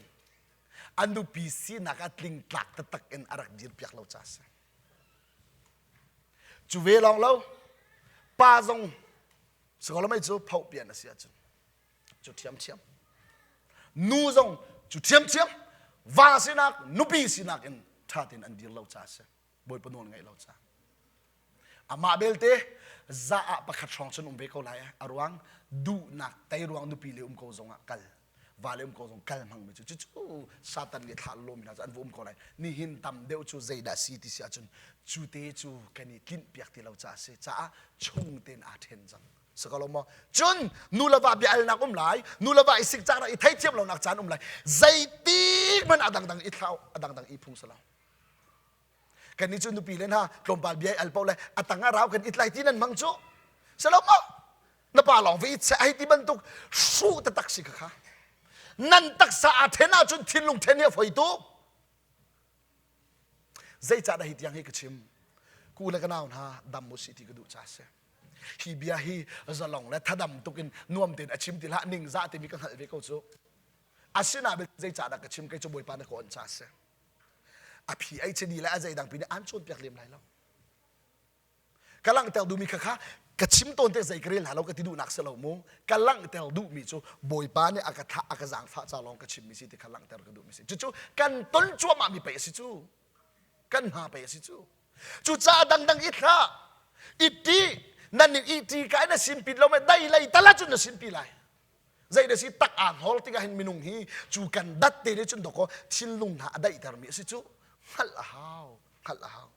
a nupi sinak ah tlingtlak taktak in a rak dirpiak lo ca a si. Cu ve lawng lo, pa zong Sakalamei cu phohpian a si ahcun cu ṭhiamṭhiam. Nu zong cu ṭhiamṭhiam. Va sinak, nupi sinak in ṭha tein an dir lo ca a si. Bawipa nawl ngaih lo ca. Amah belte za ah pakhat hrawng cun um ve ko lai. A ruang duhnak tei ruang nupi le um ko zongah kal va le um ko zong kal hmangmi cu cucu Satan nih thlah lomi hna cu an va um ko lai. Nihin tam deuh cu zeidah si ti si ahcun cu te cu kan i tlinh piak ti lo caah a si caah chung tein aa ṭhen cang. Si ko lo maw? Cun nu le va bia alnak um lai, nu le va i sikcak i theithiam lonak caan um lai. Zeitik hmanh a dangdang i thlau, a dangdang i phung si lo. Kan nih cu nupi le hna tlawmpal bia i al paoh le a tang ah rau kan it lai ti nan hmang cu. Si lo maw? Na pa lawng va it seh ai ti bantuk hruh taktak si kha kha. Nan taksa aa then ahcun thinlung then hi a foi tuk. Zeicahdah hi tiang hi ka chim? Ku le ka nau hna dam u si ti ka duh ca si. Hi bia hi zalong le thadam tuk in nuam tein a chim ti hlah ningzah timi ka hngalh ve ko cu. Asinain zeicahdah ka chim kei cu Bawipa na ka onh ca si. A phi ei chini le a zeidang pi nih an cawnpiak lem lai lo. Ka langhter duhmi kha kha ka chim tawn te zei ka rel hna lo ka ti duhnak si lo mu. Ka langhter duhmi cu Bawipa nih a ka thlah a ka zaangfah ca lawng ka chimmi si ti kha langhter ka duhmi si. Cucu kan ton cuahmah mi pei a si cu. Kan hna pei a si cu. Cucaah dangdang i thlah i ṭih nan nih i ṭi ka na sinpi lo me dai lei tal ahcun na sinpi lai. Zei na si tak aa hnawl tikah hin minung hi cu kan dat te nih cun dawkaw thinlung hna a daihtermi a si cu. Hngalh a hau, hngalh a hau.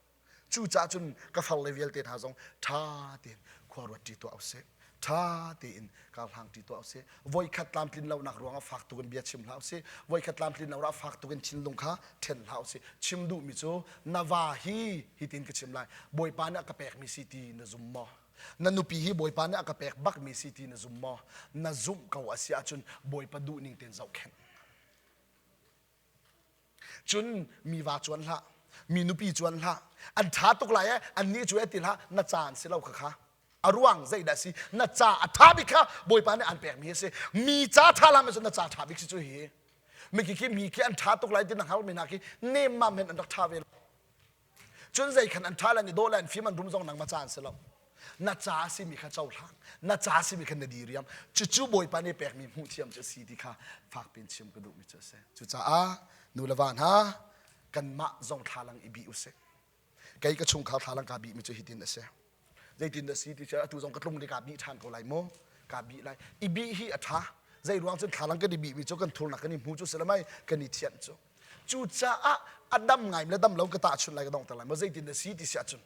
Cucaah cun ka farle vialte hna zong ṭha tein khua ruat ṭi tuah usih. Ṭha tein kar hlang ṭi tuah usih. Voikhat tlamtlin lonak ruangah fak tuk in bia chim hlah usih. Voikhat tlamtlin lo ah fak tuk in thinlung kha ṭhen hlah usih. Chim duhmi cu na va hi hitin ka chim lai. Bawipa nih a ka pekmi si ti na zum maw? Na nupi hi Bawipa nih a ka pek bakmi si ti na zum maw? Na zumh ko a si ahcun Bawipa duhning tein zohkhenh. Cun mi va cuan hlah, mi nupi cuan hlah, an ṭha tuk lai ee, annih cu ee ti hlah, na ca an si lo kha kha. A ruang zeidah si? Na ca a ṭha bik kha Bawipa nih an pekmi a si. Mi ca ṭha lam ahcun na ca ṭha bik si cu hi. Miki khi mi khi an ṭha tuk lai ti na hngalmi hna khi nemmam hen an rak ṭha ve lo. Cun zei khan an ṭha le an i dawh le an fim an rum zong nangmah ca an si lo. Na ca simi kha cohlang. Na ca simi kha na diriam. Cucu Bawipa nih pekmi hmuhthiam cu a si ti kha fakpi in chim ka duhmi cu a si. Cucaah nu le va hna kanmah zong thlalang i bih usih. Kei ka chungkhar thlalang kaa bihmi cu hitin a si. Zeitin dah si ti cu atu zong ka tlung kaa bih ṭhan ko lai mu. Kaa bih lai. I bih hi a ṭha. Zei ruang cun thlalang kan i bihmi cu kan thurnak kan i hmu cu si le mai kan i thianh cu. Cucaah a dam ngai le dam lo ka tahchunh lai ka donghter lai maw zeitin dah si ti si ahcun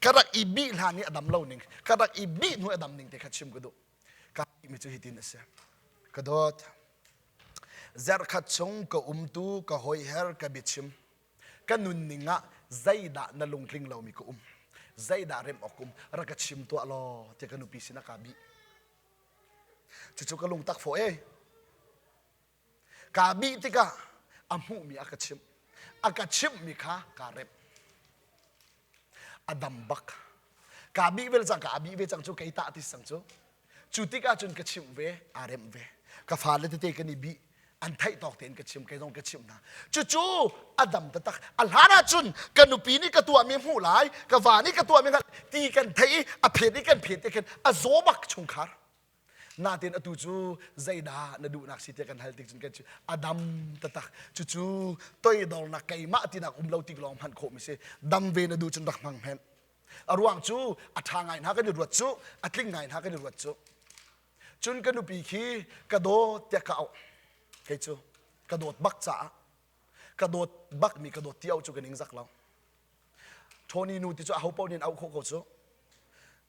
ka rak i bih hlan i a dam lo ning ka rak i bih hnu a dam ning te kha chim ka duh. Ka bihmi cu hitin a si. Ka dawt. Zarhkhat chung ka umtu ka hoiher ka biachim ka nunning ah zeidah na lungtling lomi ka um zeidah remh awk um rak ka chim tuah law tiah ka nupi sinah kaa bih cucu ka lungtak fawh e kaa bih tikah a hmuhmi a ka chimh a ka chimhmi kha kaa remh a dam bak kaa bih vel cang kaa bih ve cang cu kei tah ti sang cu Cu tikah cun ka chimh ve, aa remh ve. Ka fale tete kan i bih, an theih tawk tein ka chim, kei zong ka chimh hna. Cucu a dam taktak. A hlan ahcun ka nupi nih ka tuahmi hmuh lai, ka va nih ka tuahmi hngalh ti kan theih i a phet i kan phet te khin a zaw bak chungkhar. Natin atu cu zeidah na duhnak si tiah kan hal tik cun kan a dam taktak. Cucu toidornak keimah tinak um lo tik lawng hman khawhmi si. Dam ve na duh cun rak hmang hen. A ruang cu a ṭha ngai hna kan i ruat cu, a tling ngai hna kan i ruat cu. Cun ka nupi khi ka dawt tiah ka auh. Kei cu ka dawt bak caah ka dawt bakmi ka dawt ti auh cu ka ningzak lo. Tony nu ti cu aho paoh nih an auh khawh ko cu.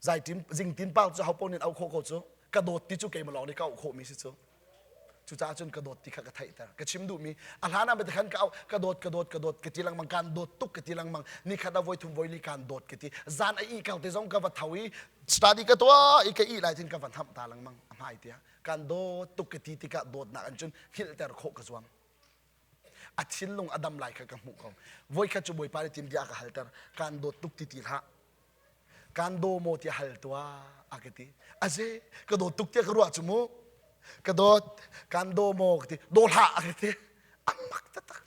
Zaitin zingtin pa cu aho paoh nih an auh khawh ko cu. Ka dawt ti cu keimah lawng nih ka auh khawhmi si cu. Cucaah cun ka dawt ti kha ka theihter. Ka chim duhmi a hlan ah khan ka auh ka dawt ka dawt ka dawt ka ti lengmang kaan dawt tuk ka ti lengmang nikhat ah voi thum voi li kaan dawt ka ti zan a ih kal te zong ka va tho i study ka tuah i ka ih lai tin ka van hamh ta lengmang a hmai tiah kaan dawt tuk ka ti tikah dawtnak an cun hngilhter khawh ka zuam a thinlung a dam lai kha ka hmuh ko voikhat cu bawipa nih tin bia ka halter kaan dawt tuk ti ti hlah Kan daw maw tiah hal tuah a ka ti. Aze ka dawt tuk tiah ka ruah cu mu. Ka dawt kan daw maw ka ti. Daw hlah a ka ti. A mak taktak.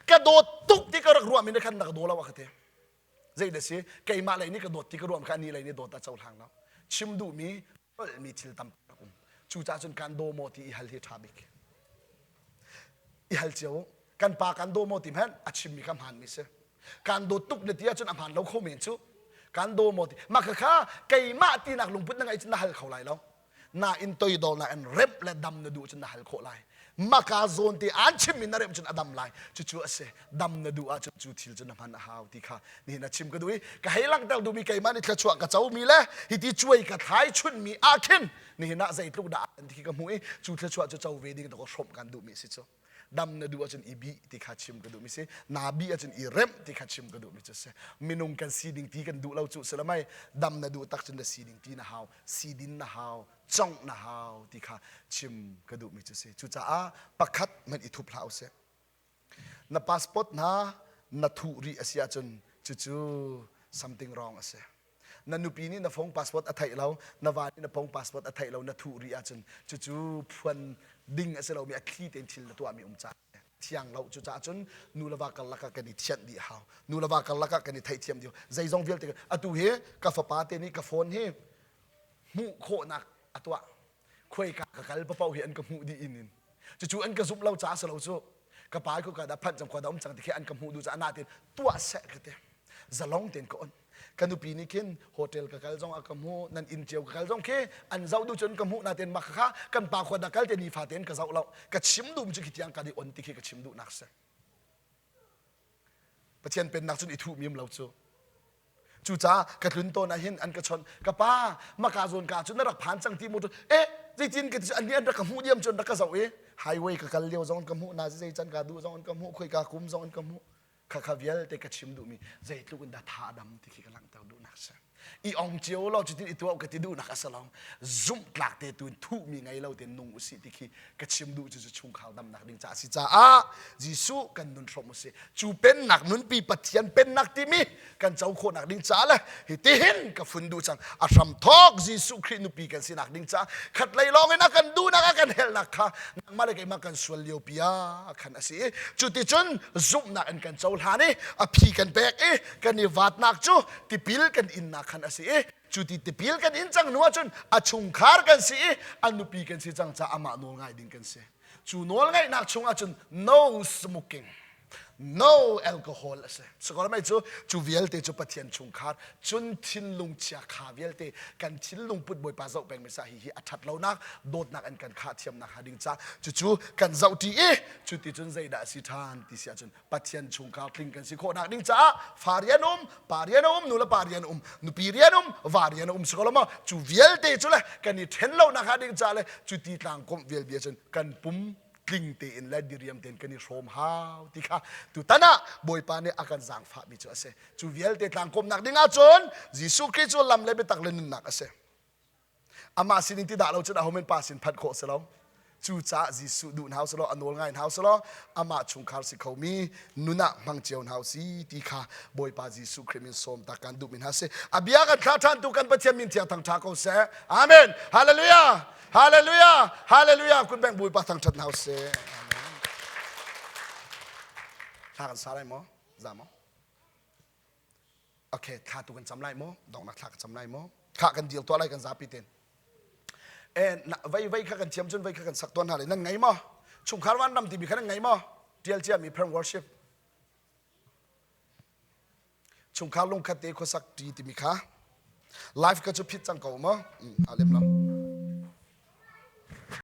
Ka dawt tuk ti ka rak ruah mi na khan na ka daw lo a ka ti. Zei da si keimah lei nih ka dawt ti ka ruah kha ani lei nih dawt a cohlang lo. Chim duhmi mi thil tam rak um. Cucaah cun kan daw maw ti i hal hi ṭha bik. I hal cio kan pa kan daw maw ti hmanh a chimmi kha hmaanmi si. Kan dawt tuk na ti ahcun a hmaan lo kho men cu. Kan daw maw ti mah kha keimah tinak lungput na ngeih cun na hal kho lai lo. Nain toidornak in remh le dam na duh cun na hal khawh lai. Maka zawn te an chimmi na remh cun a dam lai. Cucu a si. Dam na duh ahcun cu thil cu na hman a hau ti kha nihin a chim ka duh i ka hei langhter duhmi keimah nih thluachuah ka comi le hiti cuai ka thlai chunmi ah khin nihin ah zeitluk dah an ti khi ka hmuh i cu thluachuah cu co ve ding ka hrawmh kan duhmi a si cu. Dam na duh ahcun i bih ti kha chim ka duhmi si. Naa bih ahcun i remh ti kha chim ka duhmi cu si. Minung kan si ding ti kan duh lo cu si lo mei dam na duh tak cun na si ding ti na hau sidin na hau congh na hau ti kha chim ka duhmi cu si cucaah pakhat hmanh i thup hlah usih na passport hna na thuh rih a si ahcun cucu something wrong a si na nupi nih na phone passport a theih lo na va nih na phone passport a theih lo na thuh rih ahcun cucu phuan ding a si lomi a thli tein thil na tuahmi um caah thiang lo cucaah cun nu le va karlak ah kan i thianh dih hau nu le va karlak ah kan i theihthiam dih zeizong vialte atu hi ka fapa te nih ka phone hi hmuh khawhnak a tuah khuaika ka kal papoh hi an ka hmuh dih in in cucu an ka zumh lo caah si lo cu ka pa ko ka dah phanh cang khua dah um cang ti khi an ka hmuh duh caah natin tuah seh ka ti zalong tein ka on ka nupi nih khin hotel ka kal zong a ka hmuh nan inn cio ka kal zong khi an zoh duh cun ka hmuh natin mah kha kan pa khua dah kal te nifa tein ka zoh lo ka chim duh cu khi tiang ka di on ti khi ka chim duhnak si Pathian pennak cun i thuh mi um lo cu cucaah ka tlun tawn ah hin an ka chawnh ka pa maka zawn ka cu na rak phan cang ti mu eh zeitin ka ti an nih an rak ka hmuh diam cun rak ka zoh i highway ka kal lio zong an ka hmuh na zei can ka duh zong an ka hmuh khoi ka kum zong an ka hmuh khakha vialte ka chim duhmi zeitluk in dah tha a dam ti khi ka langhter duhnak si i ong cio lo cutin i tuah ka ti duhnak a si lo zumh tlak te tu in thuhmi ngei lo tein nung usih ti khi ka chim duh cu cu chungkhar damnak ding caah a si caah Jesuh kan nun hrawm usih cu pennak nunpi Pathian pennak timi kan co khawhnak ding caah le hitihin ka fun duh cang a hram thawk Jesuh Khrih nupi kan sinak ding caah khatlei lawng in a kan duhnak a kan helnak kha nangmah le keimah kan sual lio pi ah khan a si i cuticun zumhnak in kan cohlan i a phi kan pek i kan i vatnak cu tipil kan innak khan a si i. Cu ti tipil kan in cang hnu ahcun a chungkhar kan si i a nupi kan si cang caah amah nawl ngai ding kan si. Cu nawl ngaihnak chung ahcun no smoking, no alcohol a si. Sakawr mei cu cu vialte cu Pathian chungkhar cun thinlung chiakha vialte kan thinlung put Bawipa zoh peng mi sa hi hi a ṭhat lonak dawtnak an kan khah thiamnak hnga ding ca cucu kan zoh ṭi i cuti cun zeidah a si ṭhan ti si ahcun Pathian chungkhar tling kan si khawhnak ding caah fa rian um, pa rian um, nu le pa rian um, nupi rian um, va rian um si ko lo maw? Cu vialte cu le kan i ṭhen lonak hnga ding caah le cu ti tlang komh vial bia cun kan pum tling tein le diriam tein kan i hrawm hau ti kha tutan ah Bawipa nih a kan zaangfahmi cu a si. Cu vialte tlangkawmnak ding ahcun Jesuh Khrih cu lam le biatak le nunnak a si. Amah sinin ti dah lo cun ahohmanh pa sin phanh khawh si lo. Cucaah Jesuh duh hna usih law a nawl ngai hna usih law amah chungkhar si khomi nun ah hmang cio hna usih ti kha Bawipa Jesuh Khrih min sawm ta kan duhmi hna si. A bia kan thlah ṭhan tu kan Pathian min thiang thangṭha ko seh. Amen. Hallelujah. Hallelujah. Hallelujah. Kun beng Bawipa thangṭhat hna usih. Amen. Thla kan sa lai maw? Za maw? Okay, thla tu kan cam lai maw? Donghnak thla ka cam lai maw? Kha kan deal tuah lai kan zapi ten. Eh, vei vei kha kan thiam cun vei kha kan sak tuan hna le nan ngei maw? Chungkhar van ram timi kha nan ngei maw? Tial cia mi parent worship. Chungkhar lungkhat te khuasak ti timi kha life ka cu phit cang ko maw? Mm, a lem lo.